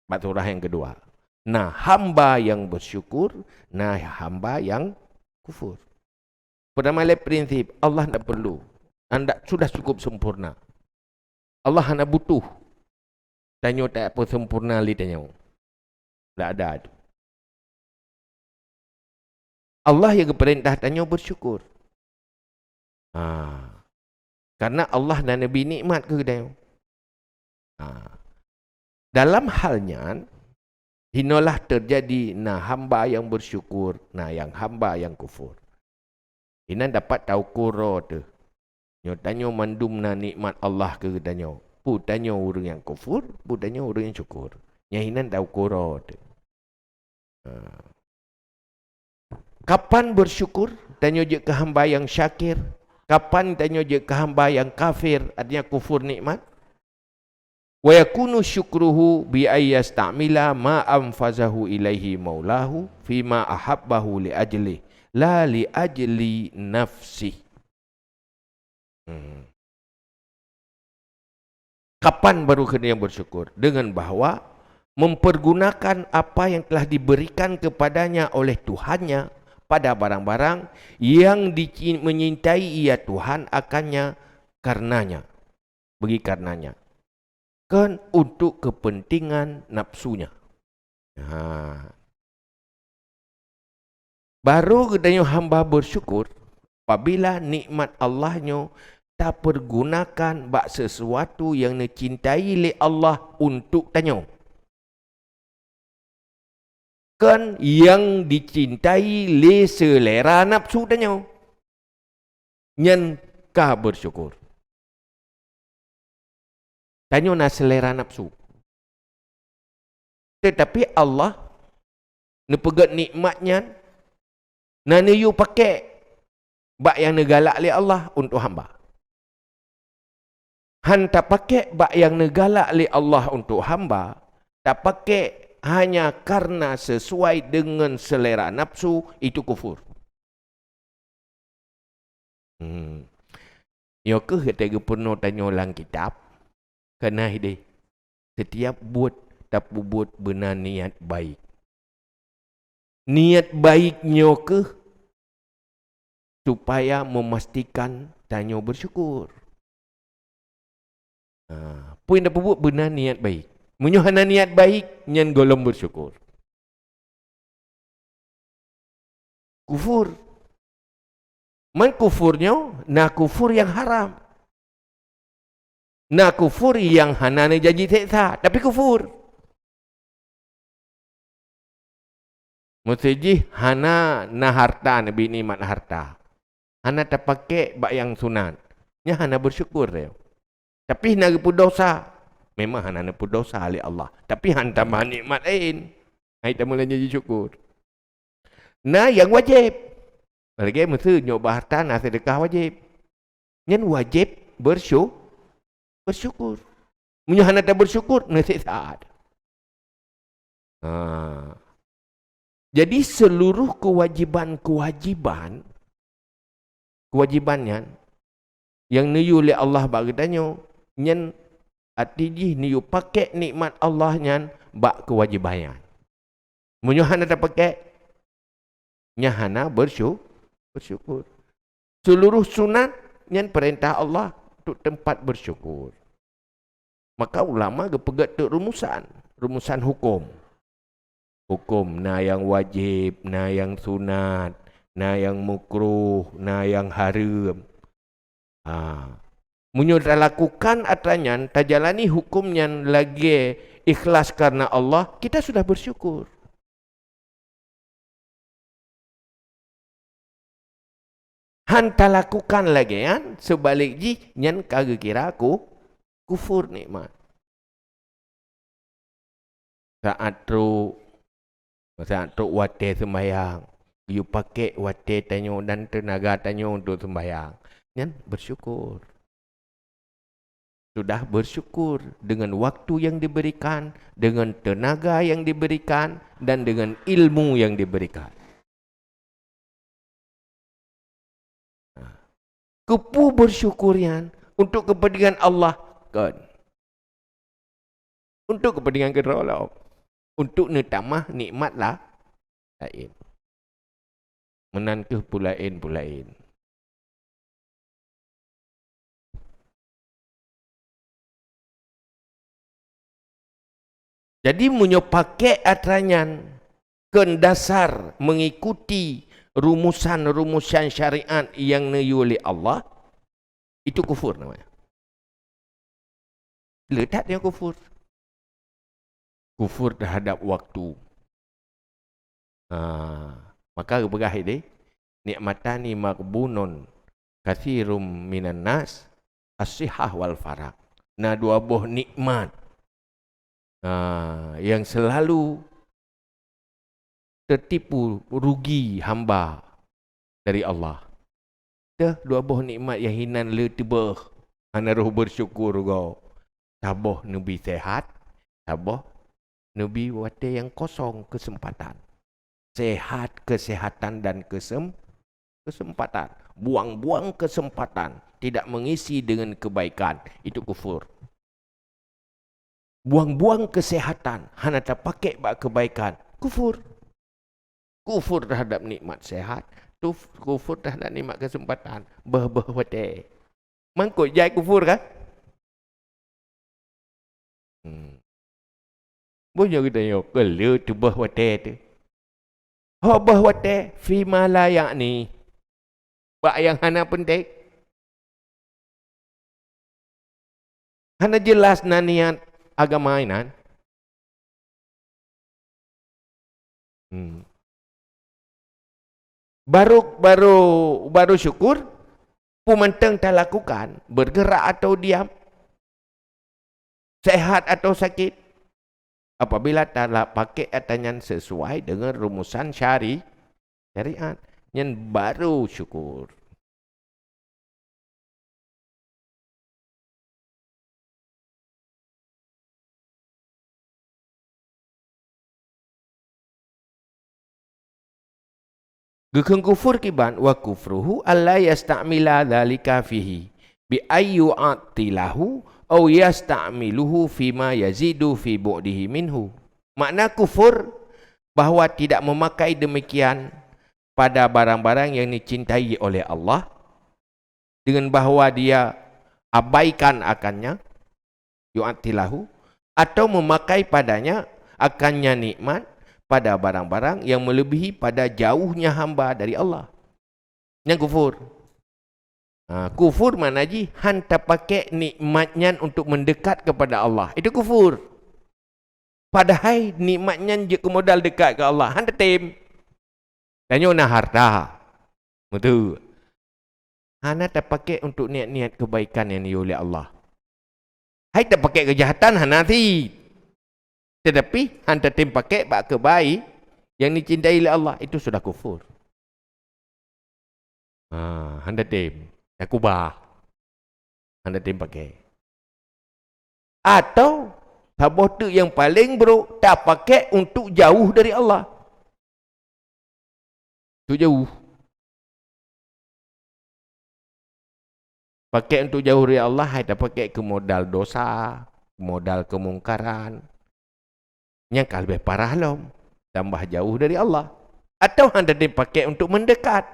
Bak surah yang kedua. Na hamba yang bersyukur, na hamba yang kufur. Pertama lé prinsip, Allah ndak perlu. Anda sudah cukup sempurna. Allah hana butuh tanyoe tapeusempurna lé tanyoe. Ndak ada tu. Allah yang geupeurintah tanyoe bersyukur. Ha. Karena Allah na neubi nikmat keu tanyoe. Ha. Dalam hal nyan, hinoelah terjadi na hamba yang bersyukur, na yang hamba yang kufur. Inan dapat taukur droe teuh. Nyoe tanyoe mandum na nikmat Allah keu geutanyoe. Peue tanyoe ureuëng nyang kufur, peue tanyoe ureuëng nyang syukur. Nyan inan taukur droe teuh. Ha. Kapan bersyukur tanyoe jeuet keu hamba nyang syakir? Kapan tanyoe jeuet keu hamba nyang kafir, artinya kufur nikmat? Wa yakunu syukruhu bi an yasta'mila ma anfazahu ilaihi maulahu fima ahabbahu li ajlih, la li ajli nafsih. Hmm. Kapan baru keuneuk bersyukur? Dengan bahwa mempergunakan apa yang telah diberikan kepadanya oleh Tuhannya pada barang-barang yang dici-, menyintai ia Tuhan akannya karenanya, bagi karenanya. Kon untuk kepentingan nafsunya. Ha. Baru geutanyoe hamba bersyukur apabila nikmat Allah nyoe tapergunakan bak sesuatu nyang neucintai lé Allah untuk tanyoe. Kon nyang dicintai lé seulera nafsu tanyoe. Nyan ka bersyukur. Tanyoe na seulera nafsu. Tetapi Allah neupeugét nikmat nyan, na neuyue pakék bak nyang neugalak lé Allah untuk hamba. Han tapakék bak nyang neugalak lé Allah untuk hamba, tapakék hanya karena sesuai dengan selera nafsu, itu kufur. Hmm. Nyoe kheueh watée geupeurunoe tanyoe lam kitab, keunaideh, setiap buet tapeubuet beuna niat baik. Niat baik nyoe kheueh supaya memastikan tanyoe bersyukur. Ha, peue nyang tapeubuet beuna niat baik. Meunyoe hana niat baik, nyan gohlom bersyukur. Kufur. Man kufur nyoe na kufur nyang haram. Na kufur nyang hana neujanji seksa, tapi kufur. Meusé jih hana na harta, neubi nikmat harta. Hana tapakék bak nyang sunat. Nyan hana bersyukur dia. Tapi hana geupeudosa. Memang hana neupeudosa lé Allah. Tapi han tamah nikmat laén. Hai tamulanya jisyukur. Na nyang wajéb. Lagée meusé nyoe bak harta na seudeukah wajéb. Nyan wajéb bersyu-, bersyukur. Meunyoe hana tabersyukur, neuseksa. Ha. Jadi seluruh kewajiban-kewajiban, kewajiban nyan nyang neuyue lé Allah bak geutanyoe, nyan arti jih neuyue pakék nikmat Allah nyan bak kewajiban nyan. Meunyoe hana tapakék, nyan hana bersyu-, bersyukur. Seluruh sunat nyan perintah Allah untuk tempat bersyukur. Maka ulama geupeugét teuk rumusan, rumusan huköm. Huköm na nyang wajéb, na nyang sunat, na nyang makruh, na nyang hareuem. Ha. Meunyoe talakukan atra nyan, tajalani huköm nyan lagée ikhlas karena Allah, kita sudah bersyukur. Han talakukan lagée nyan, seubalek jih nyan ka geukira ku-, kufur nikmat. Saat trok, saat trok watée seumbahyang, geuyue pakék watée tanyoe dan teunaga tanyoe untuk seumbahyang, nyan bersyukur. Sudah bersyukur dengan waktu yang diberikan, dengan tenaga yang diberikan, dan dengan ilmu yang diberikan. Keupeue bersyukur nyan? Untuk kepentingan Allah? Kon. Untuk kepentingan keudroe lom. Untuk neutamah nikmat la-, laén. Meunan kheueh peulaén-peulaén. Jadi, meunyoe pakék atra nyan kon dasar mengikuti rumusan-rumusan syariat nyang neuyue lé Allah, itu kufur namanya. Le that nyan kufur. Kufur terhadap waktu. Ha, maka geupeugah ideh, "Nikmatani maghbunun katsirum minan nas, as-sihah wal faragh." Na dua boh nikmat, ha, nyang seulalu teutipu rugi hamba dari Allah. Teuh dua boh nikmat nyang hinan le teubeuh, hana roh beusyukur goe. Saboh neubi sehat, saboh neubi watée nyang kosong keuseumpatan. Sehat, keusehatan dan keusem-, keuseumpatan. Buang-buang keuseumpatan, tidak mengisi dengan kebaikan, itu kufur. Buang-buang keusehatan, hana tapakék bak keubaikan, kufur. Kufur terhadap nikmat sehat, tuf-, kufur terhadap nikmat keuseumpatan, beuh-beuh watée. Mangkot jai kufur kan? Hmm. Boh nyoe geutanyoe, keu le teubeuh watée teuh. Ho beuh watée, fima la ya'ni. Bak nyang hana peunteng. Hana jeulaih na niat agama inan. Hmm. Baru, baru, baru syukur, peue mantong talakukan, bergerak atau diam, sehat atau sakit, apabila tala-, pakai ata nyan sesuai dengan rumusan syari-, syariat, nyan baru syukur. Geukheun kufur kiban, wa kufruhu alla yasta'mila dzalika fihi bi ay yu'attilahu aw yasta'miluhu fima yazidu fi bu'dihi minhu. Makna kufur, bahwa tidak memakai demikian pada barang-barang yang dicintai oleh Allah, dengan bahwa dia abaikan akannya, yu'attilahu, atau memakai padanya akannya nikmat pada barang-barang yang melebihi pada jauhnya hamba dari Allah. Nyan kufur. Ha, kufur makna jih han tapakai nikmat nyan untuk mendekat kepada Allah. Itu kufur. Padahai nikmat nyan jeuet keu modal dekat keu Allah. Han tatem. Tanyoe na harta. Beutôi. Hana tapakai untuk niat-niat kebaikan nyang diyue lé Allah. Hai tapakai keujahatan hana cit. Tetapi han tatem pakai bak keubai nyang dicintai lé Allah, itu sudah kufur. Ha, han tatem. Takubah. Han tatem pakai. Atau saboh teuk nyang paleng brok, tapakai untuk jauh dari Allah. Untuk jauh. Pakai untuk jauh dari Allah, hai tapakai keu modal dosa, modal keumungkaran. Nyang ka leubeh parah lom, tambah jauh dari Allah. Atau han tatem pakai untuk mendekat.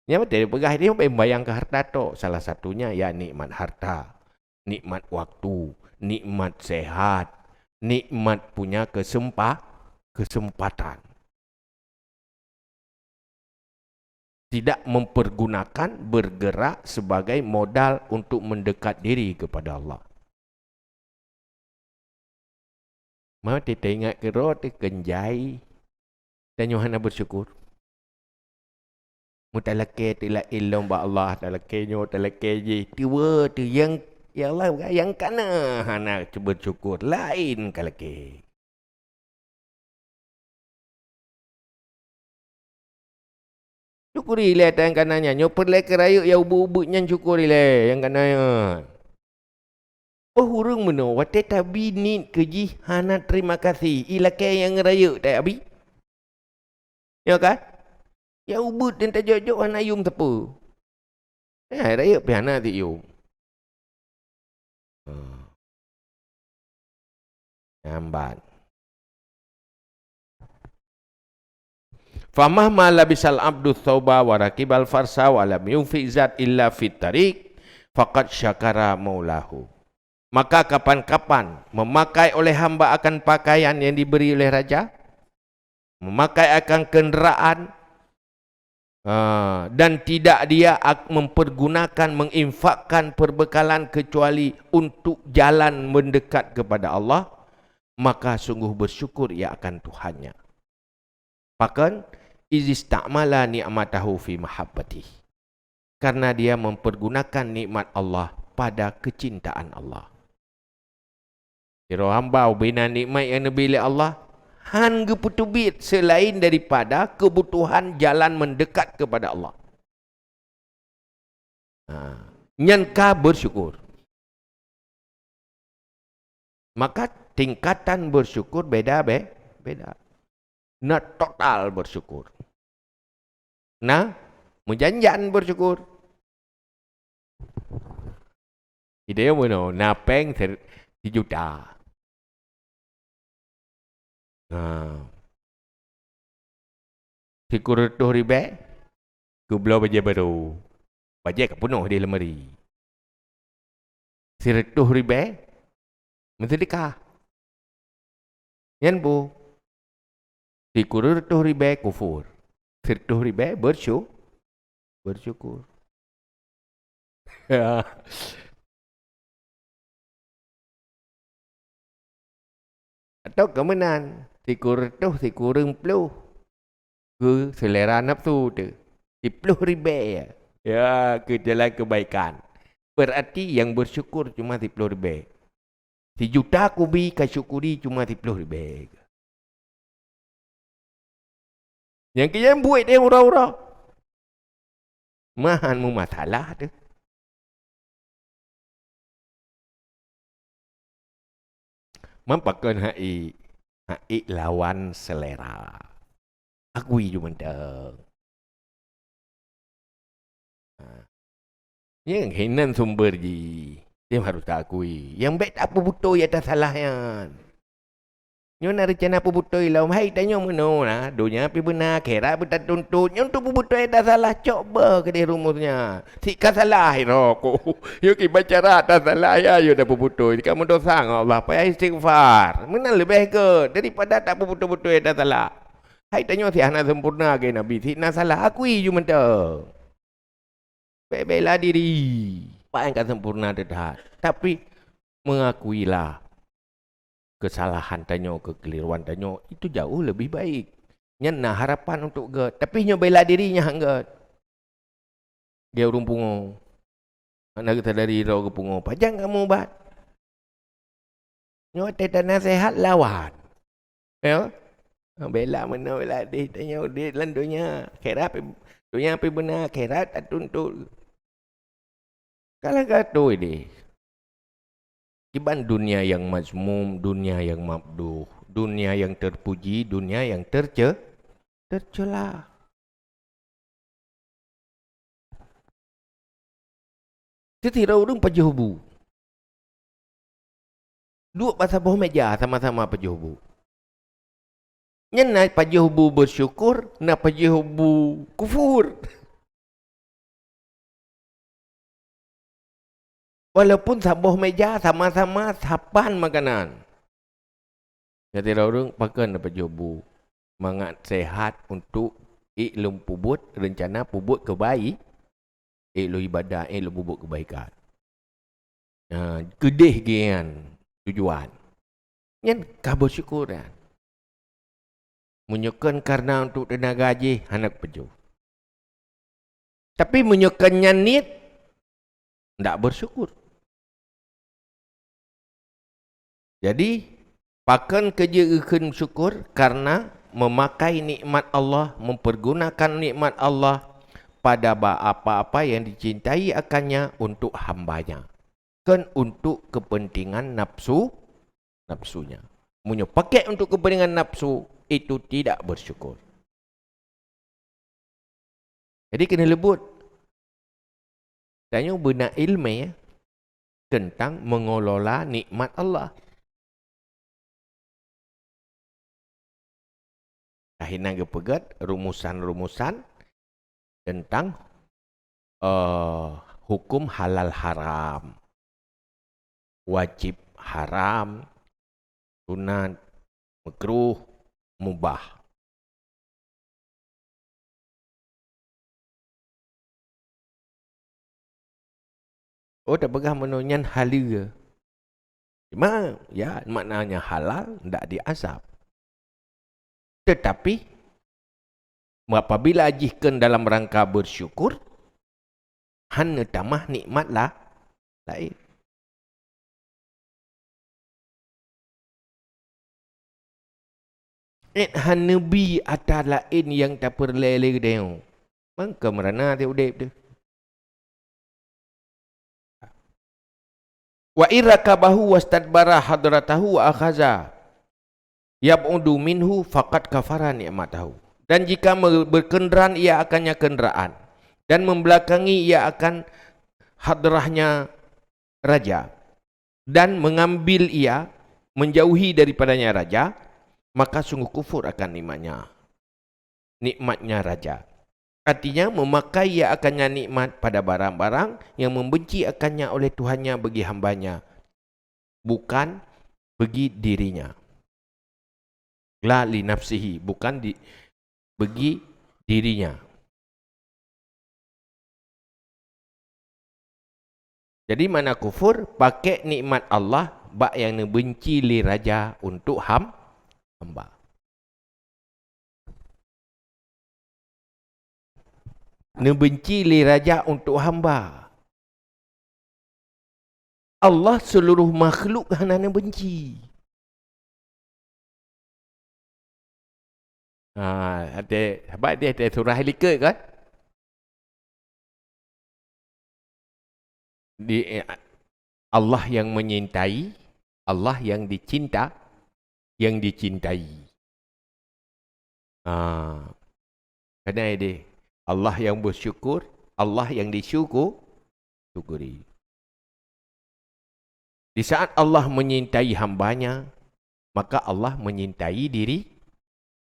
Nyang beutôi peugah nyoe, bèk bayang keu harta tok. Salah satunya, ya, nikmat harta, nikmat waktu, nikmat sehat, nikmat punya kesempa-, kesempatan. Tidak mempergunakan, bergerak sebagai modal untuk mendekat diri kepada Allah. Meunyoe teuingat keudroe teuh keunjai, tanyoe hana bersyukur. Meutalakée teuh laén lom bak Allah, talakée nyoe, talakée jih, tiwe teuh nyang, ya Allah, nyang kana hana bersyukur, laén ka lakée. Syukuri lé nyang kana nyan. Nyoe peureulée keu rayeuk nyang ubeut-ubeut nyan, syukuri lé nyang kana nyan. Óh ureuëng meunoe, watée tabi niet keu jih hana terima kasih, ilakée nyang rayeuk tabi. Ya kan? Nyang ubeut dan tajok-jok hana yum teupeu. Eh, rayeuk pih hana tiyum. Hmm. Nyambat. Famahma labisal abdu thauba wa rakibal farsa wa lam yunfiq zad illa fit tariq, faqad syakara maulahu. Maka kapan-kapan memakai oleh hamba akan pakaian yang diberi oleh raja, memakai akan kenderaan, ah, dan tidak dia ak-, mempergunakan, menginfakkan perbekalan kecuali untuk jalan mendekat kepada Allah, maka sungguh bersyukur ia akan Tuhannya. Pakon? Izistamala ni'matahu fi mahabbatih. Karena dia mempergunakan nikmat Allah pada kecintaan Allah. Sidroe hamba ubena nikmat nyang neubi lé Allah, han geupeuteubiet seulaén daripada keubutuhan jalan mendekat kepada Allah. Ha, nyan ka bersyukur. Maka tingkatan bersyukur beda be-, beda. Na total bersyukur. Na meujan-jan bersyukur. Idéh meunoe, na péng se-, sijuta. Ha. Sikureueng reutôh ribèe, geubloe bajèe barô. Bajèe ka peunoh di leumari. Sireutôh ribèe, meuseudeukah. Nyan bu. Sikureueng reutôh ribèe kufur. Sireutôh ribèe bersyu-, bersyukur. Ya. Atau keu meunan, sikureueng reutôh, sikureueng ploh. Keu selera nafsu teuh. Siploh ribèe. Ya, keu jalan kebaikan. Berarti nyang bersyukur cuma siploh ribèe. Sijuta kubi ka syukuri cuma siploh ribèe. Nyang keu nyang buet deh uroe-uroe. Meuhan meumasalah teuh. Man pakon hak ék, hak ék lawan selera. Akui ju mantong. Ha. Nyang hinan sumber jih. Nyan harôh taakui. Nyang bèk tapeubeutôi ata salah nyan. Nyoe na reuncana peubeutôi lom. Hai tanyoe meunoe na, donya pih beuna, akhirat pih tatuntut. Nyoe untuk peubeutôi ata salah, cok beuh keudeh rumus nyan. Sika salah iro ku. Yo kiban cara ata salah ya, yo dah peubeutôi. Sika meudosa ngon Allah, payah istighfar. Meunan leubeh gèt daripada tapeubeutôi-beutôi ata salah. Hai tanyoe si hana sempurna lagèe Nabi, si na salah, akui ju mantong. Bèk bela diri. Pat nyang ka sempurna teuh that. Tapi, mengakuilah kesalahan tanyoe, kekeliruan tanyoe, itu jauh lebih baik. Nyan na harapan untuk gèt. Tapi nyoe bela diri nyan han gèt. Lagèe ureueng pungo. Hana geusadari droe geupungo. Pajan kamoe ubat? Nyoe watèe tanaseuhat lawan. Ya? Bela meunoe, bela deh, tanyoe udép lam donya. Akhirat pih, donya pih beuna, akhirat tatuntut. Kalon ka teuh deh. Kiban dunia yang mazmum, dunia yang mamduh, dunia yang terpuji, dunia yang terce-, tercela. Seuti droe ureueng pajoh bu. Duek bak saboh meuja sama-sama pajoh bu. Nyan na pajoh bu bersyukur, na pajoh bu kufur. Walaupun saboh meuja sama-sama sapan makanan. Seuti droe ureueng pakon na pajoh bu. Mangat sehat untuk ék lôn peubuet reuncana peubuet keubai-, ék lôn ibadah, ék lôn peubuet keubaikan. Ha, keudeh geuh nyan tujuan. Nyan ka bersyukur nyan. Meunyoe kon karena untuk teunaga jih, hana pajoh. Tapi meunyoe kon nyan niet, ndak bersyukur. Jadi, pakon keu jeuet geukheun syukur? Karena memakai nikmat Allah, mempergunakan nikmat Allah pada ba-, apa-apa yang dicintai akannya untuk hambanya, kon untuk kepentingan nafsu, nafsunya. Meunyoe pakai untuk kepentingan nafsu, itu tidak bersyukur. Jadi keuneuk leubuet, tanyoe beuna iéleumé teuntang mengelola nikmat Allah. Akhirnya geupeugét rumusan-rumusan teuntang, eh, hukum halal haram, wajéb haram, sunat, meukruh, mubah. Oh, tapeugah meunyoe nyan haleue. Cuma, ya, maknanya halal, ndak diazab. Tetapi, apabila jih keu dalam rangka bersyukur, hana tamah nikmat la-, laén. Ék hana bi atra laén nyang tapeureulée lé geutanyoe. Mangka meurana teuh udeb teuh. Wa irakabahu wastadbara hadratahu wa akhaza yab'udu minhu faqad kafara ni'matahu. Dan jika me-, berkenderaan ia akannya kenderaan, dan membelakangi ia akan hadrahnya raja, dan mengambil ia, menjauhi daripadanya raja, maka sungguh kufur akan nikmatnya, nikmatnya raja. Artinya, memakai ia akannya nikmat pada barang-barang yang membenci akannya oleh Tuhannya bagi hambanya, bukan bagi dirinya. La li nafsihi, bukan di-, bagi dirinya. Jadi, makna kufur, pakai nikmat Allah bak nyang neubenci lé raja untuk ham-, hamba. Neubenci lé raja untuk hamba. Allah seluruh makhluk hana neubenci. Ha, até, sabab di até surah likot kan? Di, eh, Allah yang menyintai, Allah yang dicinta, yang dicintai. Ha. Keunan deh, Allah yang bersyukur, Allah yang disyukur, syukuri. Di saat Allah menyintai hamba-Nya, maka Allah menyintai diri,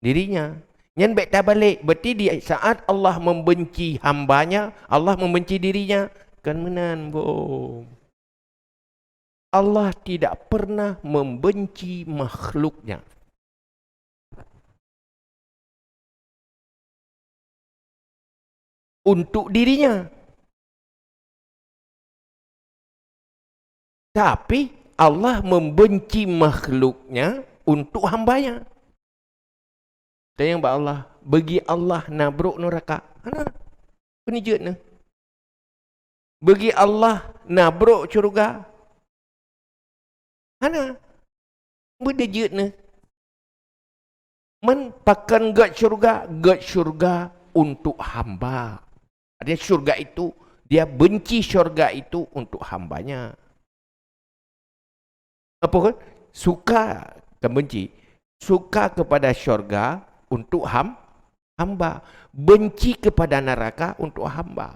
diri-Nya. Nyan bèk tabalek, berarti di saat Allah membenci hamba-Nya, Allah membenci diri-Nya. Kan meunan, bom. Allah tidak pernah membenci makhluk-Nya. Untuk diri-Nya. Tapi, Allah membenci makhluk-Nya untuk hamba-Nya. Tanyong bak Allah, bagi Allah na brok nuraka? Hana. Peue neujeuet neuh? Bagi Allah na brok syeuruga? Hana. Peue neujeuet neuh? Man pakon gèt syeuruga? Gèt syeuruga untuk hamba. Artinya syeuruga itu, Dia benci syeuruga itu untuk hamba-Nya. Apa kan? Suka, kan benci. Suka kepada syurga untuk ham-, hamba. Benci kepada neraka untuk hamba.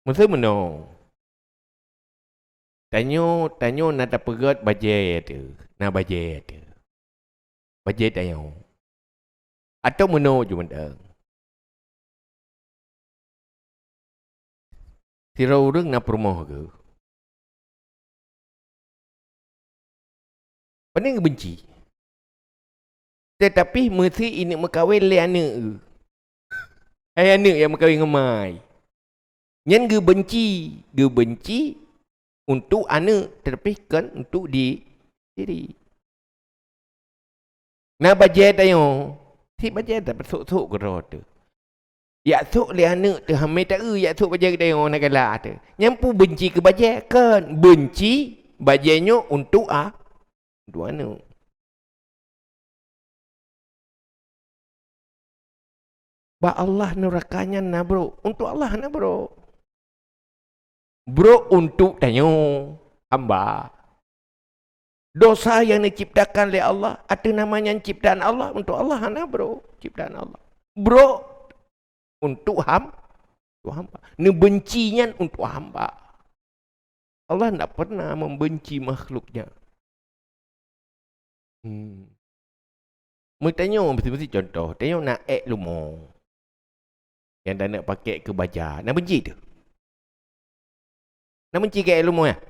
Miseu meunoe. Tanyoe, tanyoe na tapeugèt bajèe teuh, na bajèe teuh. Bajèe tanyoe. Atau meunoe ju mantong. Sidroe ureueng na peurumoh geuh. Pane geubenci. Teutapi meusé ineuk meukawen lé aneuk geuh. Hai aneuk nyang meukawen ngon mai. Nyan geubenci, geubenci untuk aneuk, teutapi kon untuk di-, diri. Na bajèe tanyoe, sit bajèe tapeusok-sok keudroe teuh. Jak sok lé aneuk teuh, hamé taeu jak sok bajèe tanyoe na galak teuh. Nyan peue benci keu bajèe? Kon, benci bajèe nyoe untuk a-, untuk aneuk. Bak Allah nuraka nyan na brok, untuk Allah na brok. Brok untuk tanyoe, hamba. Dosa nyang neuciptakan lé Allah, ateueh nama nyan ciptaan Allah, untuk Allah hana brok ciptaan Allah. Brok untuk ham-, untuk hamba. Neubenci nyan untuk hamba. Allah ndak pernah membenci makhluk-Nya. Hmm. Meutanyoe, miseu-miseu contoh, tanyoe na èk leumo nyang taneuk pakèk keu baja, na benci teuh? Na benci keu èk leumo nyan?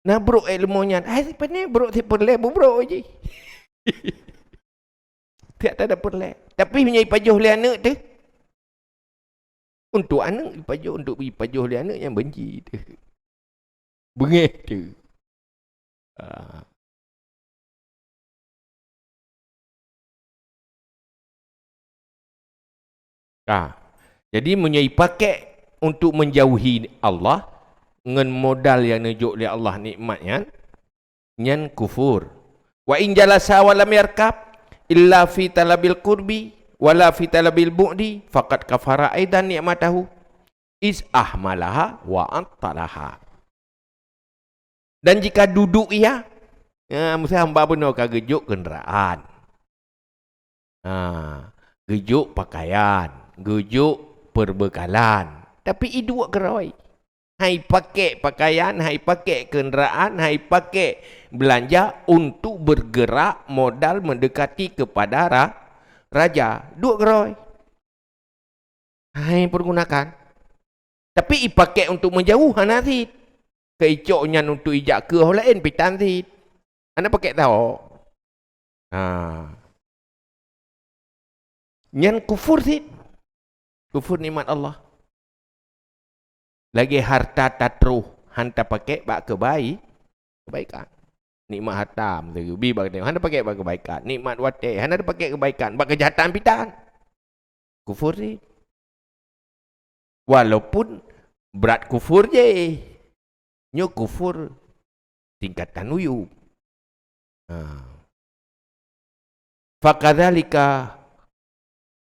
Na brok èk leumo nyan, hai, sit pane brok, sit peureulèe beubrok jih. Tiep tada peureulèe. Tapi meunyoe ipajoh lé aneuk teuh, untuk aneuk ipajoh, untuk ipajoh lé aneuk nyan benci teuh. Beungéh teuh. Ah. Ka. Jadi, meunyoe ipakék untuk menjauhi Allah, ngon modal nyang neujok lé Allah nikmat nyan, nyan kufur. "Wa in jalasa wa lam yarkab illa fi talabil qurbi wala fi talabil bu'di, faqad kafara aidan ni'matahu, is ahmalaha wa attalaha." Dan jika duduk ia, ya, miseu hamba bunoe ka geujok keundaraan. Ha, geujok pakaian, geujok peubeukalan. Tapi iduek keurôi. Hai pakék pakaian, hai pakék keundaraan, hai pakék beulanja untuk bergerak modal mendekati kepada ra-, raja. Duek keurôi. Hai peugunakan. Tapi ipakék untuk meujaweuh hana cit. Keu icok nyan untuk ijak keu ho laén pitan cit. Hana pakék tawök. Ha. Nyan kufur cit. Kufur nikmat Allah. Lagée harta tatroh han tapakék bak keubai-, Kebaikan. Nikmat harta, miseue, bi bak geutanyoe, hana pakai bak kebaikan. Nikmat watée, hana dipakai kebaikan, bak keujahatan pih tan. Kufur jih. Walaupun brat kufur jih. Nyoe kufur tingkatan uyueb. Ha. Fakadzalika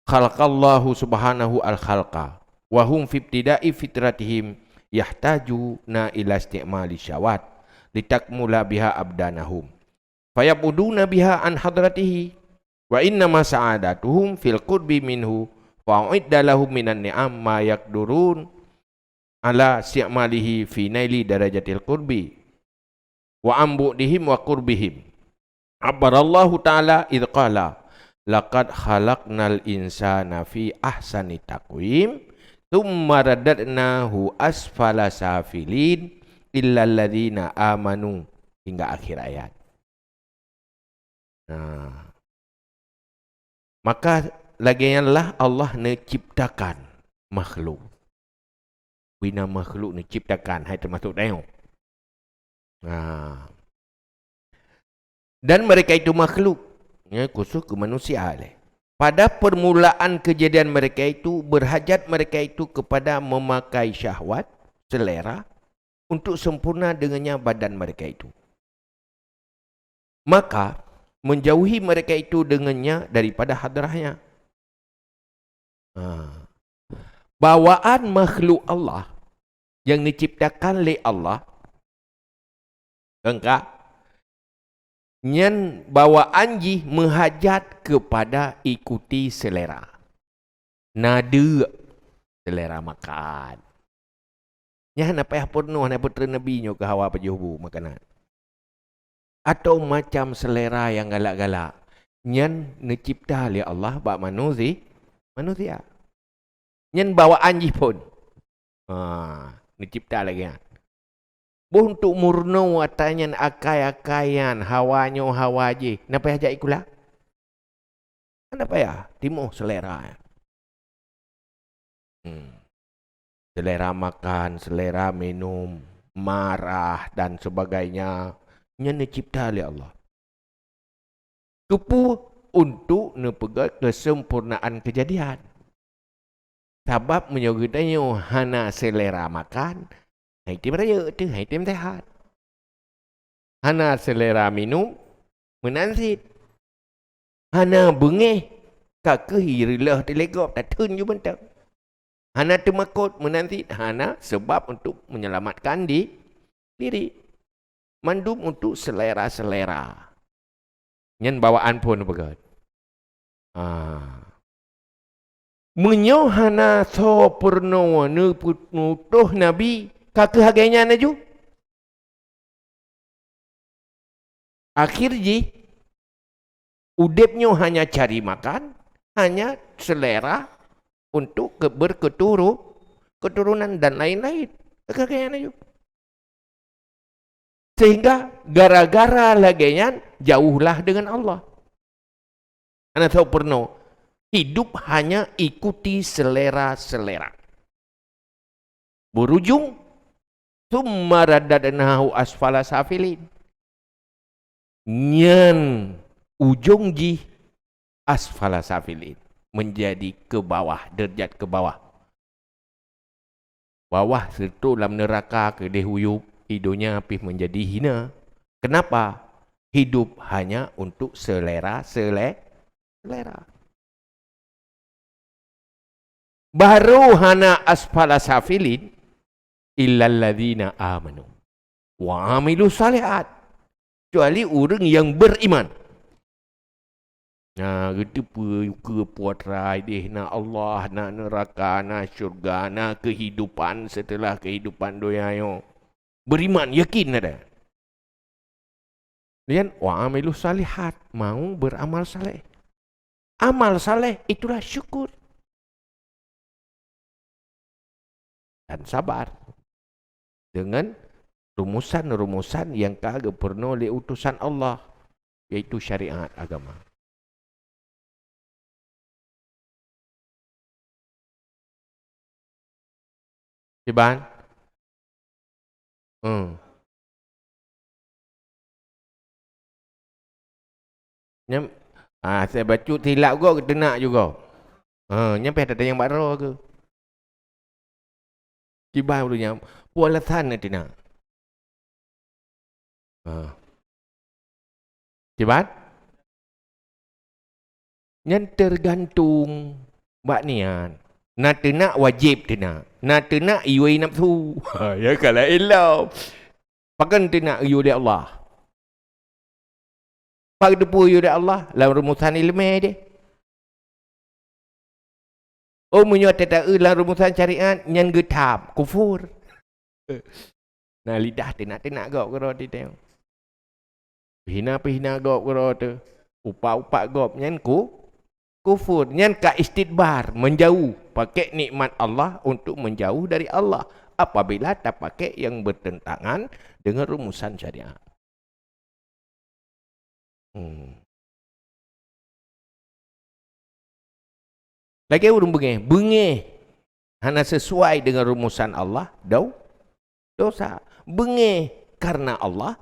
khalaqallahu subhanahu al-khalqa, wa hum fi ibtida'i fitratihim yahtajuna ila isti'mali syahwat litakmula biha abdanahum. Fayab'uduna biha an hadratihi, wa innama sa'adatuhum fil qurbi minhu, fa u'idda lahum minan ni'am ma yaqdurun ala isti'malihi fi naili darajatil qurbi, wa an bu'dihim wa qurbihim. Abbarallahu ta'ala idh qala, "Laqad khalaqnal insana fi ahsani taqwim, tsumma radadnahu asfala safilin, illalladzina amanu," hingga akhir ayat. Nah. Maka lagée nyan lah Allah neuciptakan makhluk. Bina makhluk neuciptakan, hai teumasuk tanyoe. Nah. Dan mereka itu makhluk, ya, khusus ke manusia lé. Pada permulaan kejadian mereka itu, berhajat mereka itu kepada memakai syahwat, selera, untuk sempurna dengannya badan mereka itu. Maka, menjauhi mereka itu dengannya daripada hadrahnya. Ha. Bawaan makhluk Allah yang diciptakan lé Allah, kan ka? Nyan bawaan jih meuhajat kepada ikuti selera. Na deuk selera makan. Nyan hana payah peurunoe, hana peutrön Nabi nyoe keu Hawa pajoh bu makanan. Atau macam selera nyang galak-galak. Nyan neucipta lé Allah bak manusi-, manusia. Nyan bawaan jih phon. Ha, neucipta lagée nyan. Boh untuk meurunoe ata nyan akai-akai nyan, hawa nyoe hawa jih. Na payah jak sikula? Hana payah, timoh selera. Hmm. Selera makan, selera minum, marah dan sebagainya, nyan neucipta lé Allah. Keupeue? Untuk neupeugét keuseumpurnaan keujadian. Sabab meunyoe geutanyoe hana selera makan, hai tem rayeuk teuh, hai tem seuhat. Hana selera minum, meunan cit. Hana beungéh, ka kheueh ireulôh teuh lé gob, tatheun ju mantong. Hana teumakot, meunan cit hana seubab untuk menyelamatkan di-, diri. Mandum untuk selera-selera. Nyan bawaan phon beugét. Ah. Meunyoe hana soe peurunoe neupeututoh Nabi, ka kheueh lagée nyan laju. Akhé jih, udeb nyoe hanya cari makan, hanya selera untuk ke-, berketuru-, keturunan dan lain-lain. Ka kheueh lagée nyan laju. Sehingga gara-gara lagée nyan, jauhlah dengan Allah. Hana soe peurunoe, hidup hanya ikuti selera-selera. Berujung, "Tsumma radadnahu asfala safilin." Nyan ujong jih asfala safilin, menjadi ke bawah, derajat ke bawah. Bawah seureutoh lam neuraka keudeh uyueb, i donya pih menjadi hina. Kenapa? Hidup hanya untuk selera, sele-, selera. Baru hana asfala safilin, illalladzina amanu wa amilu salihat. Kecuali ureuëng yang beriman. Na, geuteupeue keue putra ideh, na Allah, na neuraka, na syurga, na kehidupan setelah kehidupan donya nyoe. Beriman, yakin ada. Lian, wa amilu salihat, mau beramal saleh. Amal saleh itulah syukur. Dan sabar dengan rumusan-rumusan yang ka geupeurunoe lé utusan Allah, yaitu syariat agama. Iban? Hmm. Nyan, ah, asai bacut silap gob geuteunak juga. Ha, nyan pih ata tanyong bak droe keuh. Kiban ureuëng nyan, peue alasan na teunak? Ha. Kiban? Nyan teugantung bak niat. Na teunak wajéb teunak. Na teunak iyue nafsu. Ha, ya ka laén lom. Pakon teunak iyue lé Allah? Pat geuteupeue iyue lé Allah lam rumusan iéleumé deh. Oh, meunyoe teuta-eu lam rumusan syariat, nyan geutham, kufur. Na lidah teunak-teunak gob keudroe teuh. Peuhina-peuhina gob keudroe teuh. Upak-upak gob nyan ku, kufur. Nyan ka istidbar, menjauh. Pakai nikmat Allah untuk menjauh dari Allah apabila tapakai yang bertentangan dengan rumusan syariat. Hmm. Lagée ureuëng beungéh, beungéh hana sesuai dengan rumusan Allah, dau-, dosa. Beungéh karena Allah,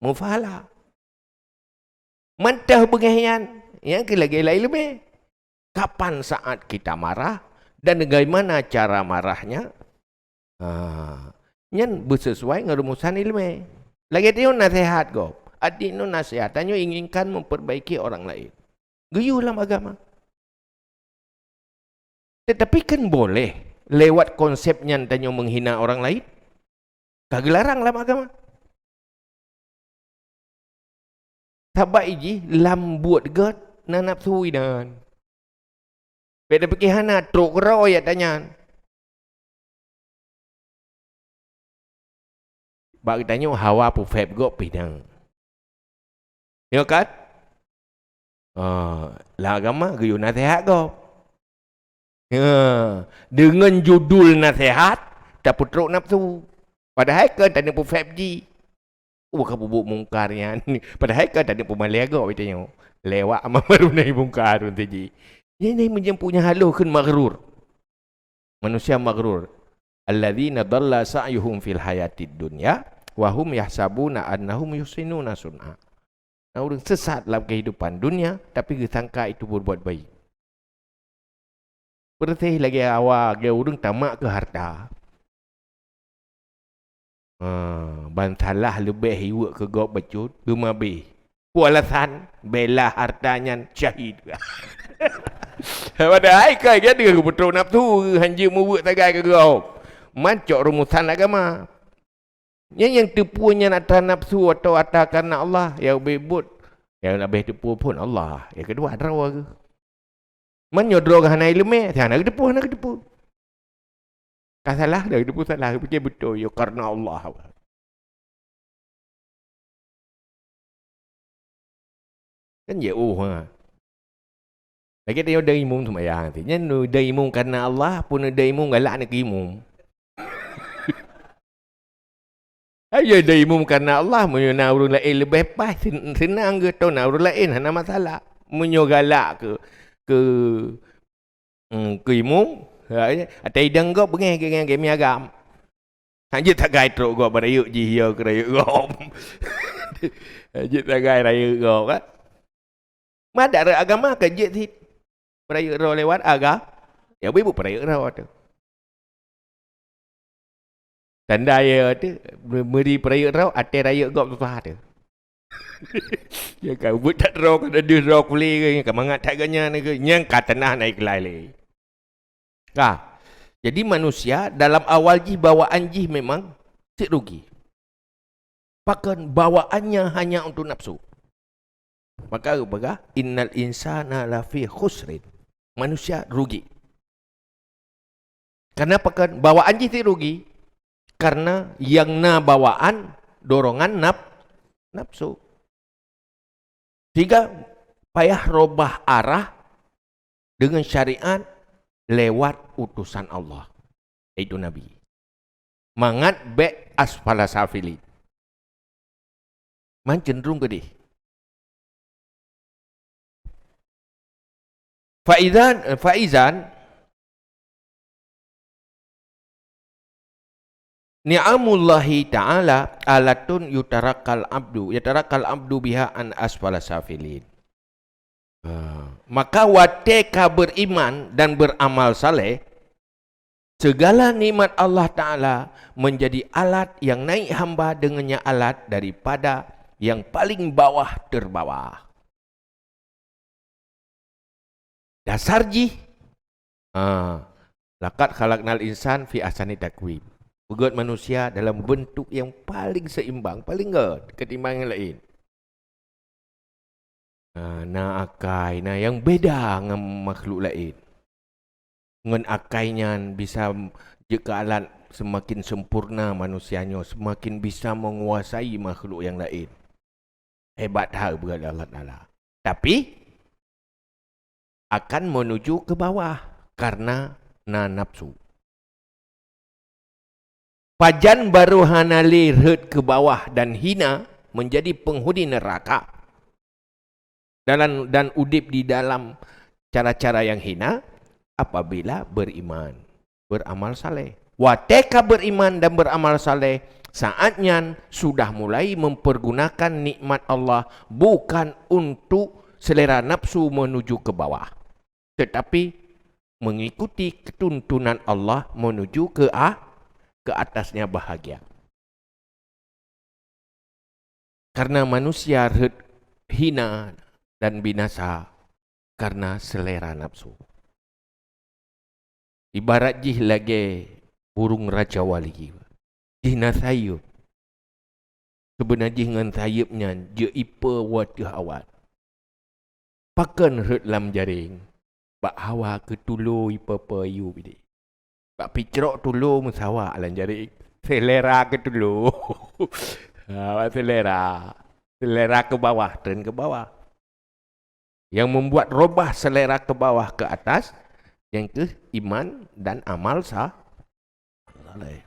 meupahala. Mantong beungéh nyan, nyang keu lagée laén leubeh. Kapan saat kita marah dan bagaimana cara marahnya? Ha, nyan beusesuai ngon rumusan iéleumé. Lagée tanyoe naseuhat gob. Arti nyoe naseuhat, tanyoe inginkan memperbaiki orang lain. Geuyue lam agama. Tetapi kan boleh lewat konsep nyan tanyoe menghina orang lain? Ka geularang lam agama. Sabab jih lam buet gét na nafsu inan. Bék tapike hana trok keudroe ayat nyan. Bak geutanyoe hawa peufeb gob pih nyan. Nyoe kan? Ah, lam agama geuyue naseuhat gob. Ya, deungon judul naseuhat, tapeutrok nafsu. Padahai kan tanyoe peufeb jih. Oh, ka peubuet mungkar nyan. Padahai kan tanyoe peumalée gob tanyoe. Lewat amar ma'ruf nahi mungkar teuh jih. Nyan, nyan meunyoe punya haloh kheun maghrur. Manusia maghrur. Alladzina dhalla sa'yuhum fil hayatid dunya wa hum yahsabuna annahum yuhsinuna sun'a. Na ureuëng sesat lam kehidupan dunia, tapi geusangka itu berbuat baik. Persis lagée awak, lagée ureuëng tamak keu harta. Ha, ban salah leubeh iweuek keu gob bacut, geumabeh. Peue alasan? Bela harta nyan syahid. Padahai ka geutanyoe geupeutrok nafsu, hanjeuet meuweuek sagai keu gob. Man cok rumusan agama. Nyan nyang teupeue nyan atra nafsu atawa atra kareuna Allah, ya ubé buet. Ya leubeh teupeue phon Allah. Ya keudua droe geuh. Meunyoe droe geuh hana iéleumé, hana geuteupeue, hana geuteupeue. Ka salah dah geuteupeue salah, geupike beutôi, ya kareuna Allah. Kan jeuet, oh, ha. Lagée tanyoe dang imum seumayang, nyan dang imum kareuna Allah, pun dang imum galak na keu imum. Ayo dang imum kareuna Allah, meunyoe na ureuëng laén leubeh paih, sen-, seunang geuh, toh na ureuëng laén hana masalah. Meunyoe galak keu, keu, hmm, keu imum, ha, atai idang gob beungéh, beungéh, beungéh miagam. Hanjeuet sagai trok gob beurayeuk jih, ya keu rayeuk gob. Hanjeuet sagai rayeuk gob, kan? Madat rot agama ka jeuet cit. Peurayeuk droe lewat aga, ya ubé buet peurayeuk droe teuh. Tanda ya teuh, me-, meuri peurayeuk droe, até rayeuk gob susah teuh. Ya ka buet that droe, ka deuh droe kulé ke, ka mangat that geuh nyan ke, nyang ka teunah na ikhlai lé. Ka. Jadi manusia dalam awal jih bawaan jih memang cit rugi. Pakon bawaannya hanya untuk nafsu. Maka geupeugah, "Innal insana lafi khusrin." Manusia rugi. Karena pakon bawaan jih cit rugi. Karena nyang na bawaan dorongan naf-, nafsu. Sehingga payah robah arah dengan syariat lewat utusan Allah, yaitu Nabi. Mangat bék asfala safilin. Man cenderung keudeh. Faizan, faizan ni'amullahi ta'ala alatun yutarakal abdu, yatarakal abdu biha an asfala safilin. Ha, maka watée ka beriman dan beramal saleh, segala nikmat Allah Ta'ala menjadi alat yang naik hamba dengannya alat daripada yang paling bawah terbawah. Dasar jih, ha, "Laqad khalaqnal insan fi ahsani taqwim." Peugot manusia dalam bentuk yang paling seimbang, paling göt ketimbang yang lain. Ha, na akai, na nyang beda ngon makhluk laén. Ngon akai nyan bisa jeuet keu alat seumaken sempurna manusia nyoe, seumaken bisa menguasai makhluk nyang laén. Hebat that beuet Allah Taala. Tapi, akan menuju ke bawah karena na nafsu. Pajan barô hana lé rhot keu bawah dan hina menjadi penghuni neraka, dalam, dan udép di dalam cara-cara yang hina apabila beriman, beramal saleh. Watée ka beriman dan beramal saleh, saat nyan sudah mulai mempergunakan nikmat Allah bukan untuk selera nafsu menuju ke bawah, tetapi mengikuti tuntunan Allah menuju ke a-, ke atasnya bahagia. Karena manusia rhot hina dan binasa karena selera nafsu. Ibarat jih lagée burung rajawali, jih na sayeuep. Seubeuna jih ngon sayeuep nyan jeuet ipe wateuh awat. Pakon rhot lam jaréng, bak hawa keutulo ipe-pe yue bidé. Bak picrok tulo meusawa lam jaréng. Selera keutulo. Ha, bak selera. Selera ke bawah, tren ke bawah. Yang membuat robah selera ke bawah ke atas, yang keuh iman dan amal sa-, saleh.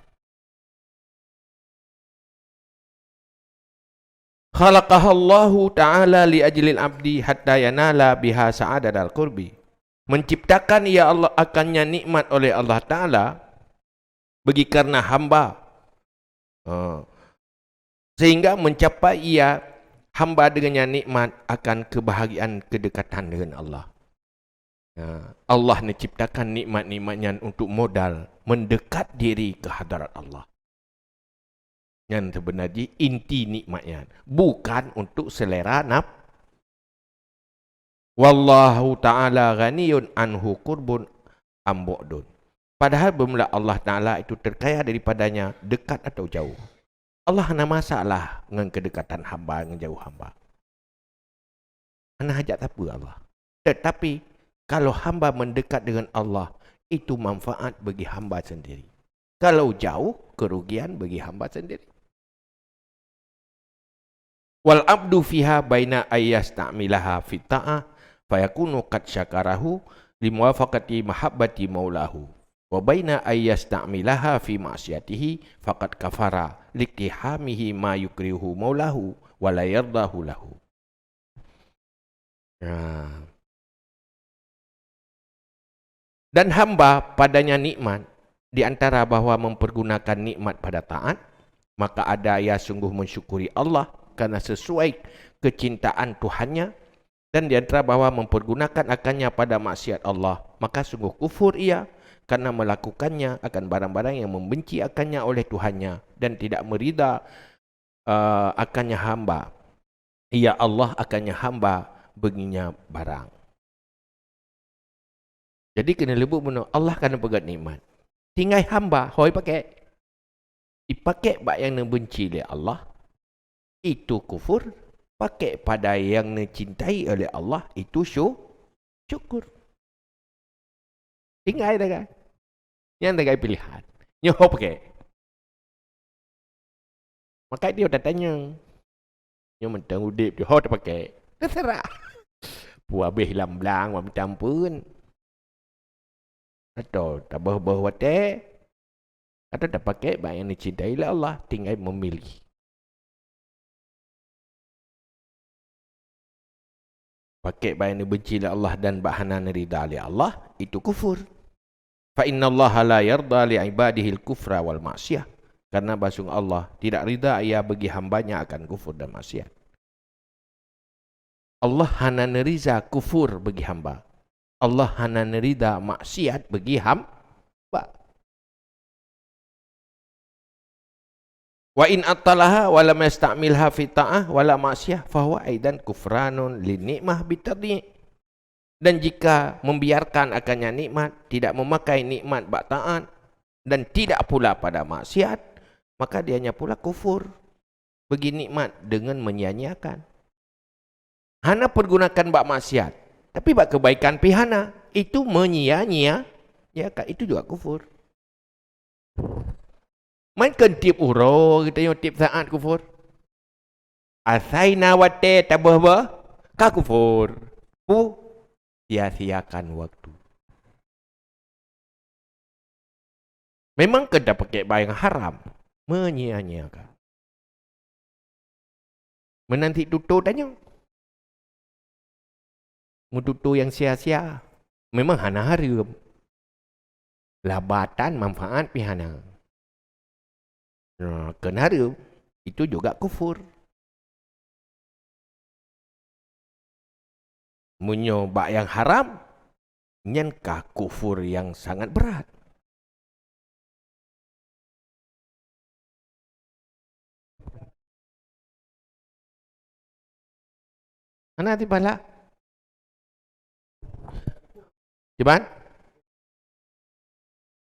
Khalaqahallahu ta'ala li ajlil abdi hatta yanala biha sa'adatal qurbi. Menciptakan ia Allah, akannya nikmat oleh Allah Ta'ala bagi karena hamba. Ha. Sehingga mencapai ia hamba dengannya nikmat akan kebahagiaan kedekatan dengan Allah. Ha. Allah menciptakan nikmat-nikmat nyan untuk modal mendekat diri ke hadarat Allah. Nyan seubeuna jih inti nikmat nyan, bukan untuk selera naf-, "Wallahu ta'ala ghaniyun anhu qurbun am bu'dun." Padahal bermula Allah Ta'ala itu terkaya daripadanya dekat atau jauh. Allah hana masalah ngon kedekatan hamba ngon jauh hamba. Hana hajat sapeue Allah. Tetapi, kalau hamba mendekat dengan Allah, itu manfaat bagi hamba sendiri. Kalau jauh, kerugian bagi hamba sendiri. Wal abdu fiha baina ayyasta'milaha fit ta'ah, fayakunu qad syakarahu limuwafaqati mahabbati maulahu. Wa baina ayyasta'milaha fi ma'siyatihi, faqad kafara liqtihamihi ma yukrihu maulahu wa la yardahu lahu. Nah. Dan hamba padanya nikmat, di antara bahwa mempergunakan nikmat pada taat, maka ada ia sungguh mensyukuri Allah karena sesuai kecintaan Tuhannya, dan di antara bahwa mempergunakan akannya pada maksiat Allah, maka sungguh kufur ia karena melakukannya akan barang-barang yang membenci akannya oleh Tuhannya dan tidak merida, eh, akannya hamba. Ya Allah, akannya hamba benginya barang. Jadi keuneuk leubeh bunoe, Allah ka neupeugét nikmat. Tinggai hamba, hôi pakèk. Ipakèk bak nyang neubenci lé Allah, itu kufur. Pakèk pada nyang neucintai oleh Allah, itu syu-, syukur. Tinggai tagai. Nyan tagai piléhan. Nyoe ho pakèk. Maka dia tatanyong. Nyoe mantong udép di ho tapakèk. Teuseurah. Peue abéh lam blang, wak mita ampeuen. Atau taböh-böh watèe, atau tapakèk bak nyang neucintai lé Allah, tinggai memilih. Pakèk bak nyang neubenci lé Allah dan bak hana neurida lé Allah, itu kufur. Fa innallaha la yarda li ibadihil kufra wal maksiyah. Karena bahsungguh Allah tidak rida Ia bagi hamba-Nya akan kufur dan maksiat. Allah hana neuriza kufur bagi hamba. Allah hana neuriza maksiat bagi hamba. Wa in attalaha wa lam yasta'milha fi ta'ah wa la maksiyah, fahuwa aidan kufranun li nikmah bitadyi'. Dan jika membiarkan akannya nikmat, tidak memakai nikmat bak taat, dan tidak pula pada maksiat, maka dianya pula kufur bagi nikmat dengan menyia-nyiakan. Hana pergunakan bak maksiat, tapi bak kebaikan pih hana. Itu menyia-nyiakan, itu juga kufur. Man kon tieb uroe geutanyoe tieb saát kufur. Asai na watée tabeuh-beuh, ka kufur. Pu, sia-siakan waktu. Memang kon tapakék barang haram, menyia-nyiakan. Meunan cit tutoe tanyoe. Meututoe nyang sia-sia, memang hana hareuem. Labatan manfaat pih hana. Nah, kon hareuem, itu juga kufur. Meunyoe bak nyang haram, nyan ka kufur nyang sangat brat. Hana tieb pahala. Kiban?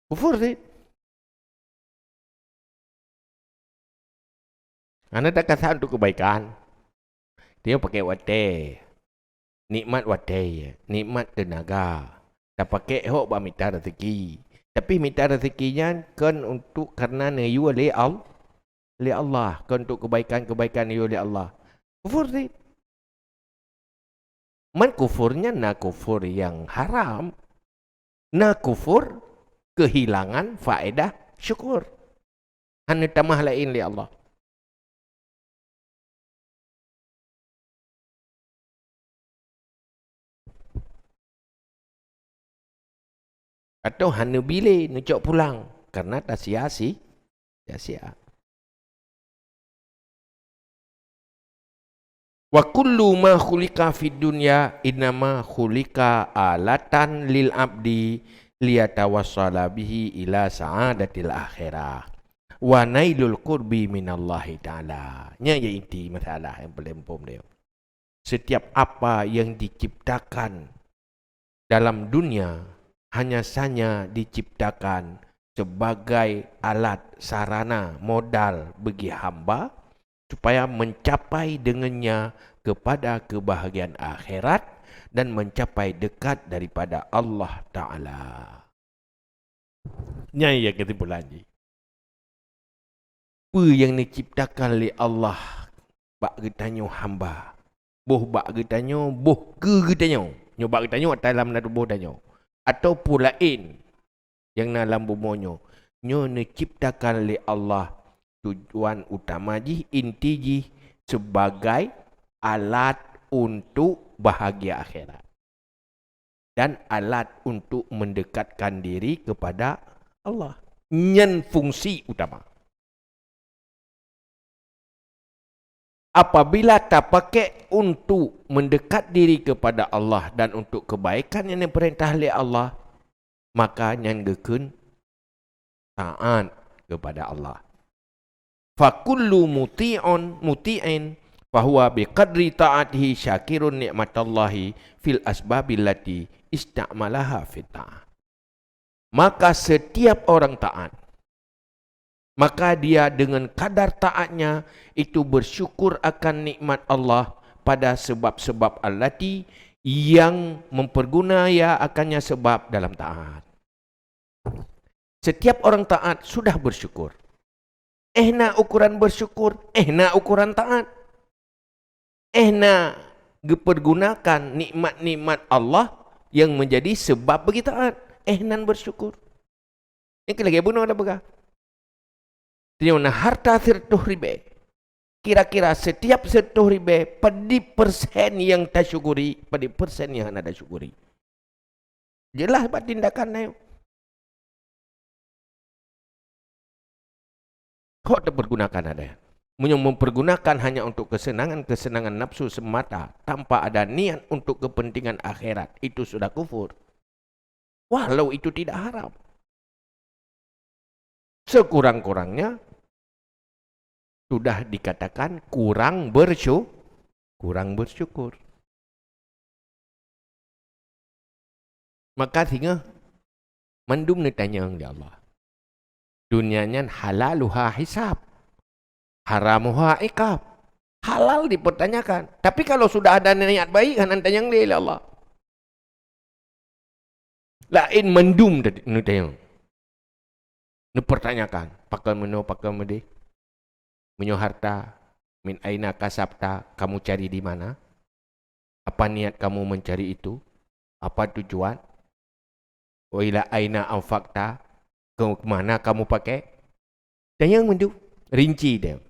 Kufur cit. Hana takasa untuk kebaikan. Dia pakai watée. Nikmat watée, nikmat teunaga. Tapakék hok bak mita rezeki. Tapi mita rezeki nyan kon untuk karena neuyue lé Al-, lé Allah, kon untuk kebaikan-kebaikan neuyue lé Allah. Kufur cit. Man kufur nyan na kufur nyang haram, na kufur kehilangan faedah syukur. Hana tamah laén lé Allah. Atau hana bilé neucok pulang karena tasia-si-, sia-sia. Wa kullu ma khuliqa fid dunya innama khuliqa alatan lil abdi liyatawassala bihi ila sa'adatil akhirah wa nailul qurbi minallahi ta'ala. Nyan ya inti masalah nyang paléng phom dia. Setiap apa yang diciptakan dalam dunia hanya sanya diciptakan sebagai alat sarana modal bagi hamba supaya mencapai dengannya kepada kebahagiaan akhirat dan mencapai dekat daripada Allah Ta'ala. Nyan ya kesimpulan jih. Peue nyang neuciptakan lé Allah bak geutanyoe hamba? Boh bak geutanyoe, boh keu geutanyoe. Nyoe bak geutanyoe atawa lam tuboh tanyoe. Atau peue laén nyang na lam bumoe nyoe. Nyoe neuciptakan lé Allah, tujuan utama jih, inti jih sebagai alat untuk bahagia akhirat dan alat untuk mendekatkan diri kepada Allah. Nyan fungsi utama. Apabila tapakék untuk mendekat diri kepada Allah dan untuk kebaikan yang diperintah oleh Allah, maka nyan geukheun taat kepada Allah. Fa kullu muti'un, muti'in, fahuwa biqadri ta'atihi syakirun ni'matallahi fil asbabil lati istamalaha fit ta'ah. Maka setiap orang taat, maka dia dengan kadar taatnya itu bersyukur akan nikmat Allah pada sebab-sebab allati yang memperguna ia akannya sebab dalam taat. Setiap orang taat sudah bersyukur. Eh na ukuran bersyukur, eh na ukuran taat. Eh na geupergunakan nikmat-nikmat Allah yang menjadi sebab bagi taat. Eh nan bersyukur. Nyang keu lagée bunoe tapeugah. Tanyoe na harta siratoh ribée. Kira-kira setiap siratoh ribée, padum persen nyang tasyukuri, padum persen nyang hana tasyukuri. Jeulaih bak tindakan tanyoe. Hok tapergunakan ada. Meunyoe mempergunakan hanya untuk kesenangan-kesenangan nafsu semata, tanpa ada niat untuk kepentingan akhirat, itu sudah kufur. Walau itu tidak haram. Sekurang-kurangnya, sudah dikatakan kurang bersyu-, kurang bersyukur. Maka singoh mandum neutanyong lé Allah. Dunia nyan halaluha hisab, haramuha iqab. Halal dipertanyakan. Tapi kalau sudah ada niat baik, hana neutanyong lé, lé Allah. Laén mandum tadi neutanyong. Neupertanyakan, pakon meunoe, pakon meudeh. Meunyoe harta, min aina kasabta, kamu cari di mana? Apa niat kamu mencari itu? Apa tujuan? Wa ila aina anfaqta, ke mana kamu pakai? Tanyong mandum, rinci tanyong.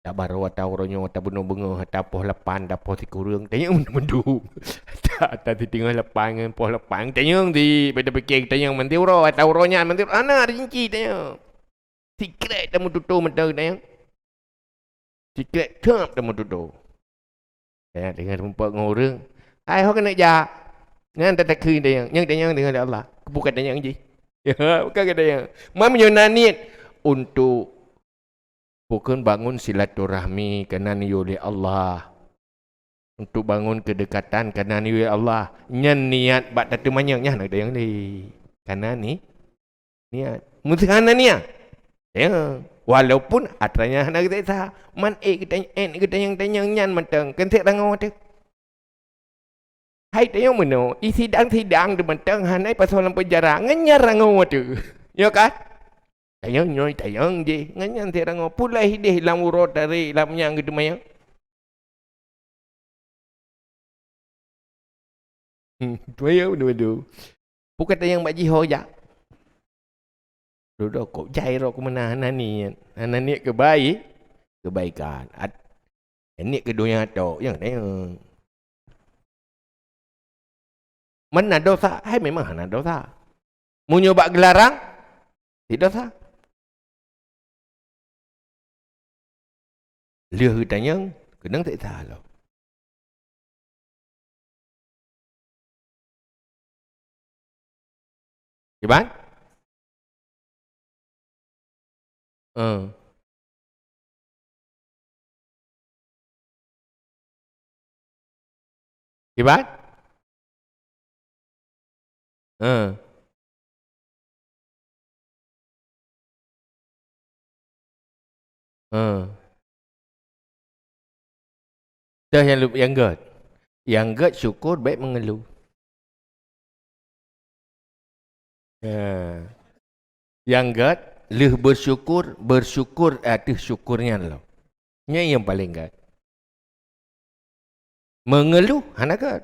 Dak barô ata uroe nyoe, ata bunoe beungoh, ata poh lapan, ata poh sikureueng, tanyong mandum. Ata, ata siteungoh lapan ngon poh lapan, tanyong di, pada pikir tanyong manti uroe, ata uroe nyan manti uroe, hana rinci tanyong. Sikrek tameututoe mata tanyong. Sikrek thap tameututoe. Tanyong, tanyong seumeupok ngon ureueng, "Hai, ho keuneuk jak?" Nyan tatakheun tanyong, nyang tanyong deungon lé Allah. Bukan tanyong jih. Ya, bukan keu tanyong. Meunyoe na niet untuk Bukon bangun silaturahmi keunan yue lé Allah. Untuk bangun keudekatan keunan yue lé Allah. Nyan niat bak tateumanyong, nyan hana tanyong lé. Kana ni, niat. Meuseuhana niat. Ya. Walaupun atra nyan hana geuseksa. Man ék geutanyong, ék geutanyong-tanyong nyan mantong. Keunsek rangoe teuh. Hai tanyong meunoe, i sidang-sidang teumantong hana pasoe lam peunjara, ngon nyan rangoe teuh. Nyo kan? Tanyong nyoe tanyong jih, ngon nyan sit rangoe. Pulai hideh lam uroe tarek lam nyang geuteumayang. Hmm, teumayang beudôh-beudôh. Bukan tanyong bak jiho jak. Dudoe kok jai roh keu meunan hana niet. Hana niet keubai-, keubaikan. At-, niet keu donya tok, nyang tanyong. Meunan dosa, hai memang hana dosa. Meunyoe bak geularang, di dosa. Lheueh geutanyong, keunong seksa lom. Kiban? Eh. Kiban? Eh. Eh. Teuh nyang lu-, nyang gét. Nyang gét syukur, bék meungeuluh. Ya. Nyang gét, lheueh beusyukur, beusyukur ateueh syukur nyan lom. Nyan nyang paleng gét. Meungeuluh hana gét.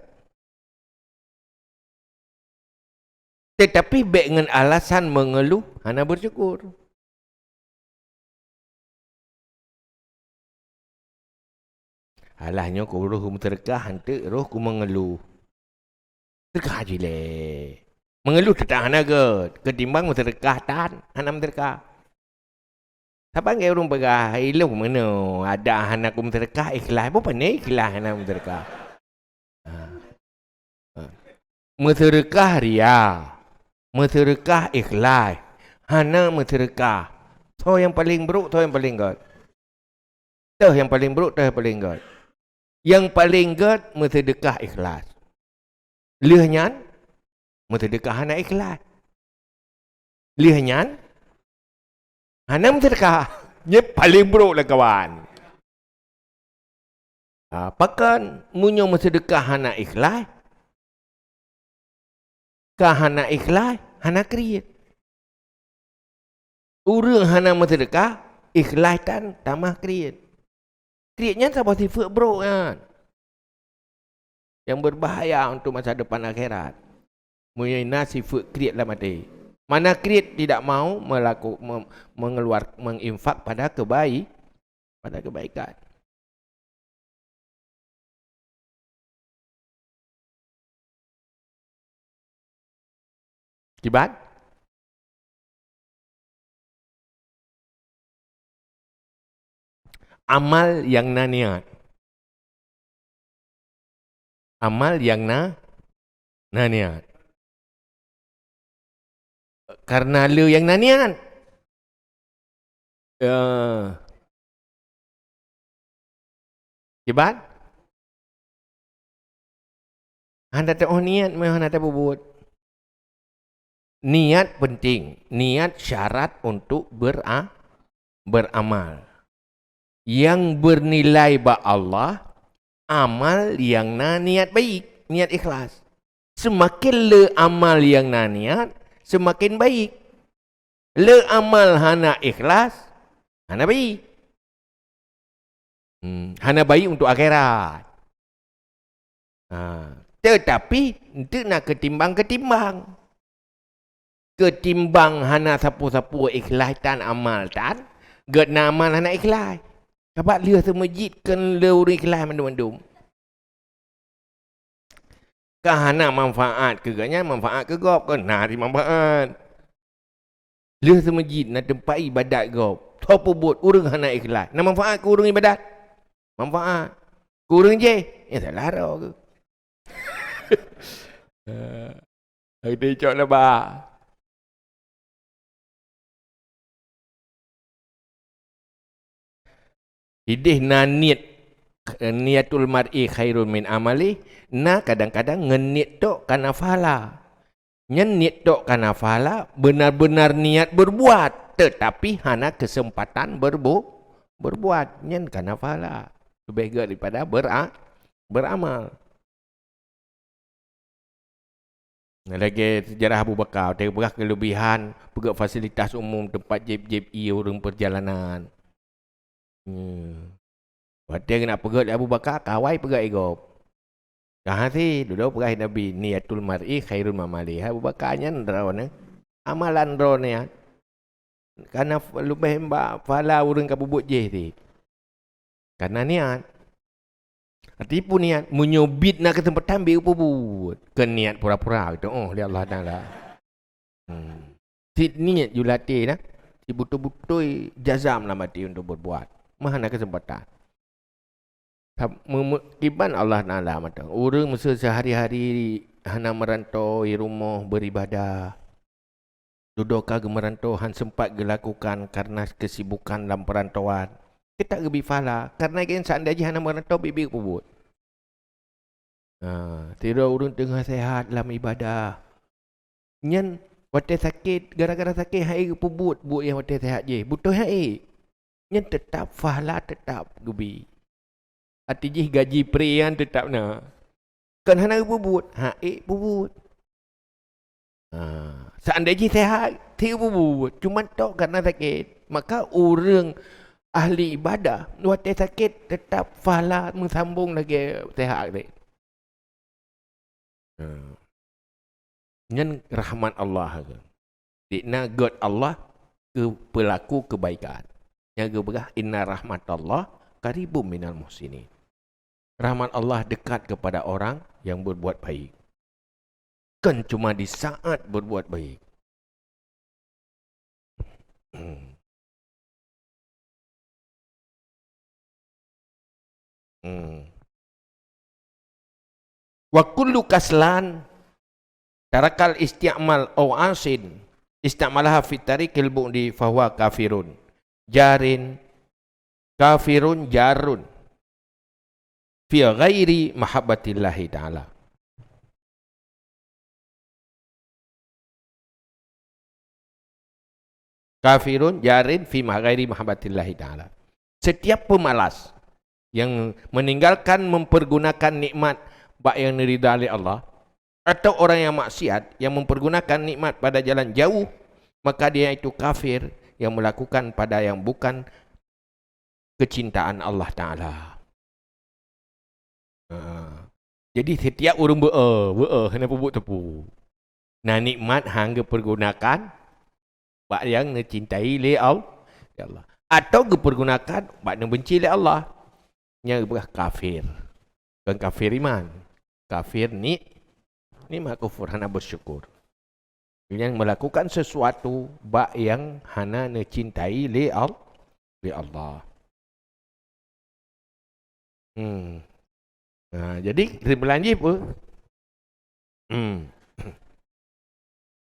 Teutapi bék ngon alasan meungeuluh hana beusyukur. Alah nyoe keu roh meuseudeukah, hanteuk roh keu meungeuluh. Seudeukah jih lé. Meungeuluh teutap hana gét, keutimbang meuseudeukah tan hana meuseudeukah. Saban lagée ureuëng peugah, "Ilong meunoe, adak hana kumeuseudeukah ikhlas." Boh pane ikhlas hana meuseudeukah? Ha. Ha. Meuseudeukah ria, meuseudeukah ikhlas, hana meuseudeukah. Soe nyang paleng brok, soe nyang paleng gét? Teuh nyang paleng brok, teuh nyang paleng gét. Nyang paleng gét meuseudeukah ikhlas. Lheueh nyan, meuseudeukah hana ikhlas. Lheueh nyan, hana meuseudeukah. Nyan paleng brok lé kawan. Ha, pakon meunyoe meuseudeukah hana ikhlas, ka hana ikhlas, hana kriet. Ureuëng hana meuseudeukah, ikhlas tan tamah kriet. Kriet nyan saboh sifeuet brok nyan, nyang beubahaya untuk masa depan akhirat. Meunyoe na sifeuet kriet lam até, mana kriet tidak mau melaku-, me-, mengeluar-, menginfak pada kebai-, pada kebaikan. Kiban? Amal nyang na niat. Amal nyang na, na niat. Kareuna le nyang na niat. Eh. Kiban? Hana teu'oh niat meuh hana tapeubuet. Niat penting, niat syarat untuk bera-, beramal. Nyang bernilai bak Allah, amal nyang na niat baik, niat ikhlas. Seumaken le amal nyang na niat, seumaken baik. Le amal hana ikhlas, hana baik. Hmm, hana baik untuk akhirat. Ha, teutapi, eunteuk na keutimbang-keutimbang. Keutimbang hana sapeue-sapeue ikhlas tan amal tan, gét na amal hana ikhlas. Sabab lheueh seumeujid kon le ureuëng ikhlas mandum-mandum. Ka hana manfaat keu gobnyan, manfaat keu gob, kon na di manfaat. Lheueh seumeujid na teumpat iébadat gob, tho peubuet ureuëng hana ikhlas, na manfaat keu ureuëng iébadat? Manfaat. Keu ureuëng jéh? Ya salah droe keuh. Hai dicok laba. Idéh na niet, niyatul mar'i khairun min amalih, na kadang-kadang ngon niet tok kana pahala. Nyan niet tok kana pahala, beuna-beuna niat beurbuat, teutapi hana keuseumpatan beurbu-, beurbuat. Nyan kana pahala. Leubeh gét daripada bera-, beramal. Lagée seujarah Abu Bakar, watée geupeugah keuleubihan, peugét fasilitas umum, teumpat jieb-jieb ié ureuëng peurjalanan. Hmm. Watée geunak peugét lé Abu Bakar, kawai peugét igob. Ka hase, dudoe peugah Nabi, "Niyatul mar'i khairun min amalihi." Abu Bakar nyan droeneuh, amalan droeneuh nyan. Kana f-, leubeh bak pahala ureuëng ka peubuet jéh cit. Kana niat. Arti peue niat? Meunyoe bit na keuseumpatan, bit peubuet. Keu niat pura-pura gitu. Oh, lé Allah Taala. Hmm. Sit niet julaté na. Sit beutôi-beutôi jazam lam até untuk berbuat. Meuh hana keuseumpatan. Sab-, me-, me-, kiban Allah Taala mantong. Ureuëng meuseu seuhari-hari hana meuranto, i rumoh beribadah. Dudoe ka geumeuranto han seumpat geulakukan kareuna keusibukan lam peurantauan. Kita geubi pahala, kareuna geuh seandai jih hana meuranto, biet-biet peubuet. Ha, sidroe ureuëng teungoh seuhat lam ibadah. Nyan watée sakét, gara-gara sakét han ék geupeubuet buet nyang watée seuhat jih. Beutôi han ék. Nyan teutap pahala teutap geubi. Até jih gaji pre nyan teutap na. Kon hana geupeubuet, han ék peubuet. Ha, seandai jih seuhat, sit peubuet. Cuma tok kareuna sakét. Maka ureuëng ahli ibadah, watée sakét teutap pahala meusambong lagée seuhat tadi. Ha. Nyan rahmat Allah ke. Dikna gét Allah keu peulaku keubaikan. Nyang geupeugah, "Inna rahmatallah qaribum minal muhsinin." Rahmat Allah dekat kepada orang yang berbuat baik. Kon cuma di saat berbuat baik. Hmm. Hmm. Wa kullu kaslan tarakal isti'mal au asin istamalaha fi tariqil bu'di fahuwa kafirun. Jarin, kafirun jarun fi ghairi mahabbatillahi ta'ala. Kafirun jarin fi ma-, ghairi mahabbatillahi ta'ala. Setiap pemalas yang meninggalkan mempergunakan nikmat bak yang diridha oleh Allah, atau orang yang maksiat yang mempergunakan nikmat pada jalan jauh, maka dia itu kafir yang melakukan pada yang bukan kecintaan Allah Ta'ala. Ha. Jadi, setiap ureuëng beu-, beu-, hana peubuet teupeu. Na nikmat hana geupeurgunakan bak nyang neucintai lé Al-, lé Allah. Atau geupeurgunakan bak neubenci lé Allah. Nyang geupeugah kafir. Bukan kafir iman. Kafir ni, nikmat kufur, hana bersyukur. Nyang melakukan sesuatu bak nyang hana neucintai lé Al-, lé Allah. Hmm. Nah, jadi kesimpulan jih apa? Hmm.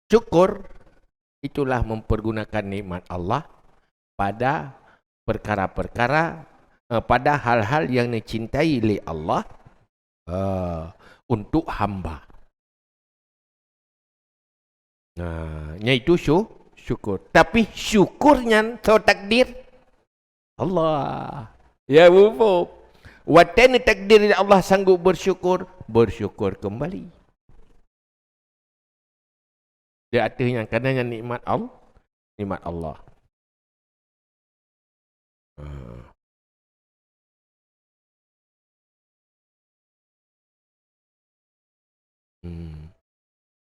Syukur itulah mempergunakan nikmat Allah pada perkara-perkara, eh, pada hal-hal yang dicintai oleh Allah, eh, untuk hamba. Nah, nyaitu syu-, syukur. Tapi syukur nyan soe takdir? Allah. Ya, muphom. Watée neutakdir lé Allah sanggup bersyukur, bersyukur kembali. Di ateueh nyan, karena nyan nikmat Allah, nikmat Allah. Ha. Hmm.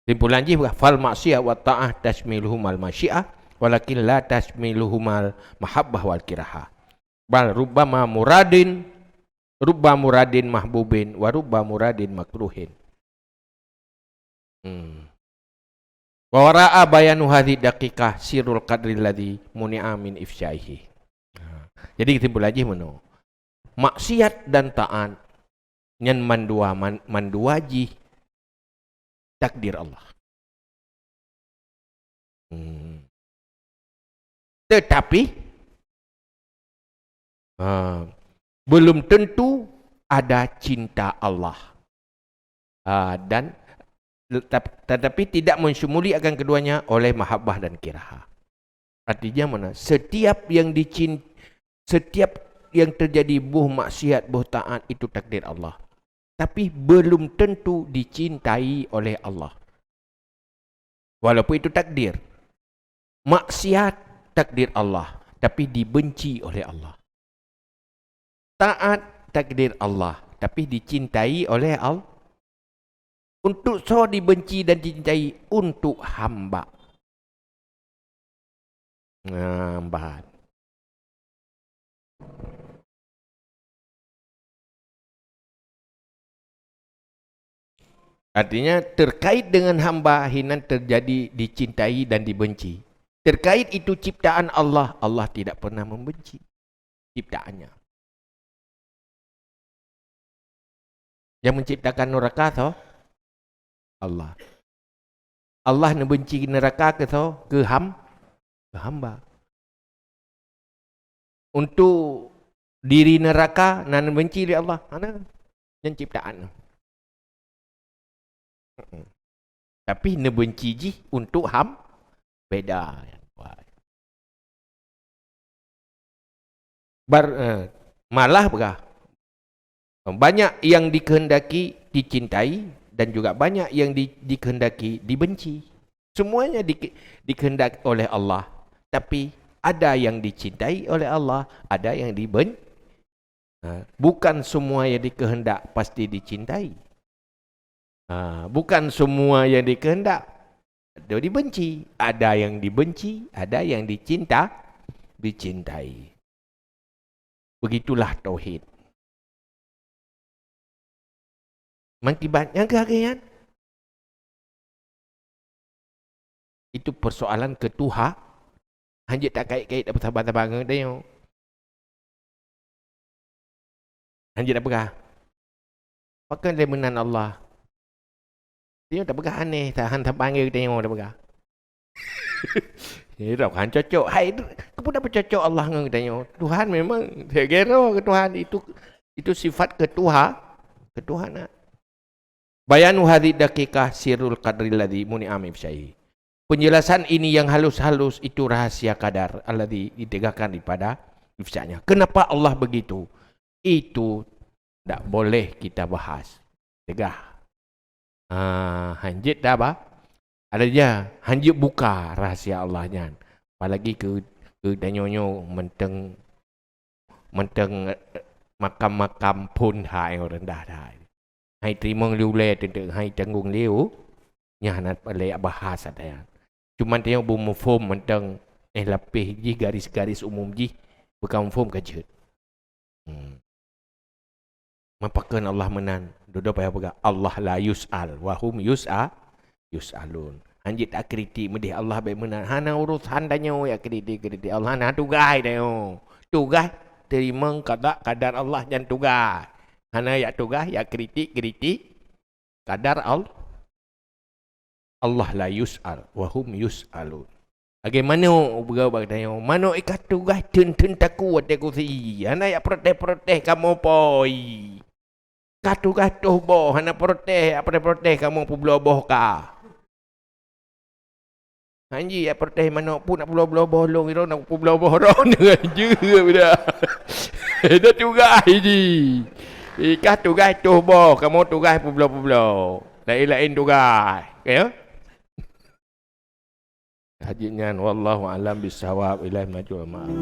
Simpulan jih, fal maksiyah wa ta'ah tasmiluhumal masyiah, walakin la tasmiluhumal mahabbah wal kirahah. Bal rubbama muradin, rubba muradin mahbubin, wa rubba muradin makruhin. Hmm. Wa wara'a bayanu hadhi daqiqah sirrul qadri alladhi muni'a min ifsyaihi. Ha. Jadi kesimpulan jih meunoe. Maksiat dan taat nyan mandua man-, mandua jih takdir Allah. Hmm. Tetapi, ha, belum tentu ada cinta Allah. Ha, dan tetap-, tetapi tidak mensyumuli akan keduanya oleh mahabbah dan kiraha. Artinya mana? Setiap yang dicin-, setiap yang terjadi boh maksiat, boh taat itu takdir Allah. Tapi belum tentu dicintai oleh Allah. Walaupun itu takdir. Maksiat takdir Allah, tapi dibenci oleh Allah. Taat takdir Allah, tapi dicintai oleh Allah. Untuk soe dibenci dan dicintai? Untuk hamba. Nah, bahan. Artinya, terkait dengan hamba hinan terjadi dicintai dan dibenci. Terkait itu ciptaan Allah, Allah tidak pernah membenci ciptaannya. Yang menciptakan neraka soe? Allah. Allah neubenci neraka keu soe? Keu ham-, keu hamba. Untuk diri neraka na neubenci lé Allah? Hana. Nyan ciptaan. Mm-mm. Tapi neubenci jih untuk ham-, beda. Bar-, eh, malah peugah, banyak yang dikehendaki dicintai dan juga banyak yang di-, dikehendaki dibenci. Semuanya di-, dikehendaki oleh Allah. Tapi ada yang dicintai oleh Allah, ada yang diben-, ha, bukan semua yang dikehendak pasti dicintai. Ha, bukan semua yang dikehendak ada dibenci. Ada yang dibenci, ada yang dicinta, dicintai. Begitulah tauhid. Makibat nyang keu nyan, itu persoalan keu Tuhan. Hanjeuet takait-kait, tapeusaban-saban ngon tanyoe. Hanjeuet tapeugah, "Pakon lé meunan Allah?" Tanyoe tapeugah aneh, tahan saban geu tanyoe tapeugah. Nyoe han cocok. Hai, keupeue tapeucocok Allah ngon tanyoe? Tuhan memang segero keu Tuhan. Itu, itu sifat keu Tuhan, keu Tuhan na. Bayanu hadhi daqiqah sirrul qadri alladhi muni'a min ifsyaihi. Penjelasan ini yang halus-halus itu rahasia kadar alladhi ditegakkan daripada ifsya'nya. Kenapa Allah begitu? Itu ndak boleh kita bahas. Tegah. Ah, hanjeuet dah bah. Ada ja, hanjeuet buka rahasia Allah nyan. Apalagi keu, keu tanyoe nyoe mantong, mantong, eh, makam-makam phon hai rendah dah. Hai teurimong lé ulée teunteuek, hai tanggong lé u, nyan hana lé bahas ata nyan. Cuman tanyoe beumuphom mantong, eh, lapéh jih garis-garis umum jih, beuka muphom ka jeuet. Hmm. Mapakon Allah meunan? Dudoe payah peugah, "Allah la yus'al, wa hum yus'a-, yus'alun." Hanjeuet takritik meudeh Allah bék meunan. Hana urusan tanyoe jak kritik-kritik Allah, hana tugaih tanyoe. Tugaih teurimong qada qadar Allah nyan tugaih. Hana jak tugaih, jak kritik-kritik. Kadar Allah. Allah la yus'al, wa hum yus'alun. Lagée manok, beugöt bak tanyoe, manok i ka tugaih theun-theun takue watée kusi. Hana jak protes-protes kamoe poi. Ka tugaih toh boh, hana protes, jak protes-protes kamoe peubloe boh ka. Hanji jak protes manok pun nak peubloe-bloe boh lôn, droe nak peubloe boh droe, hanji budak. Dah tugaih ji. I ka tugaih toh boh, kamoe tugaih peubloe-peubloe. Laén-laén tugaih. Ya? Hajat nyan, wallahu a'lam bissawab, ilaih maju ma'af.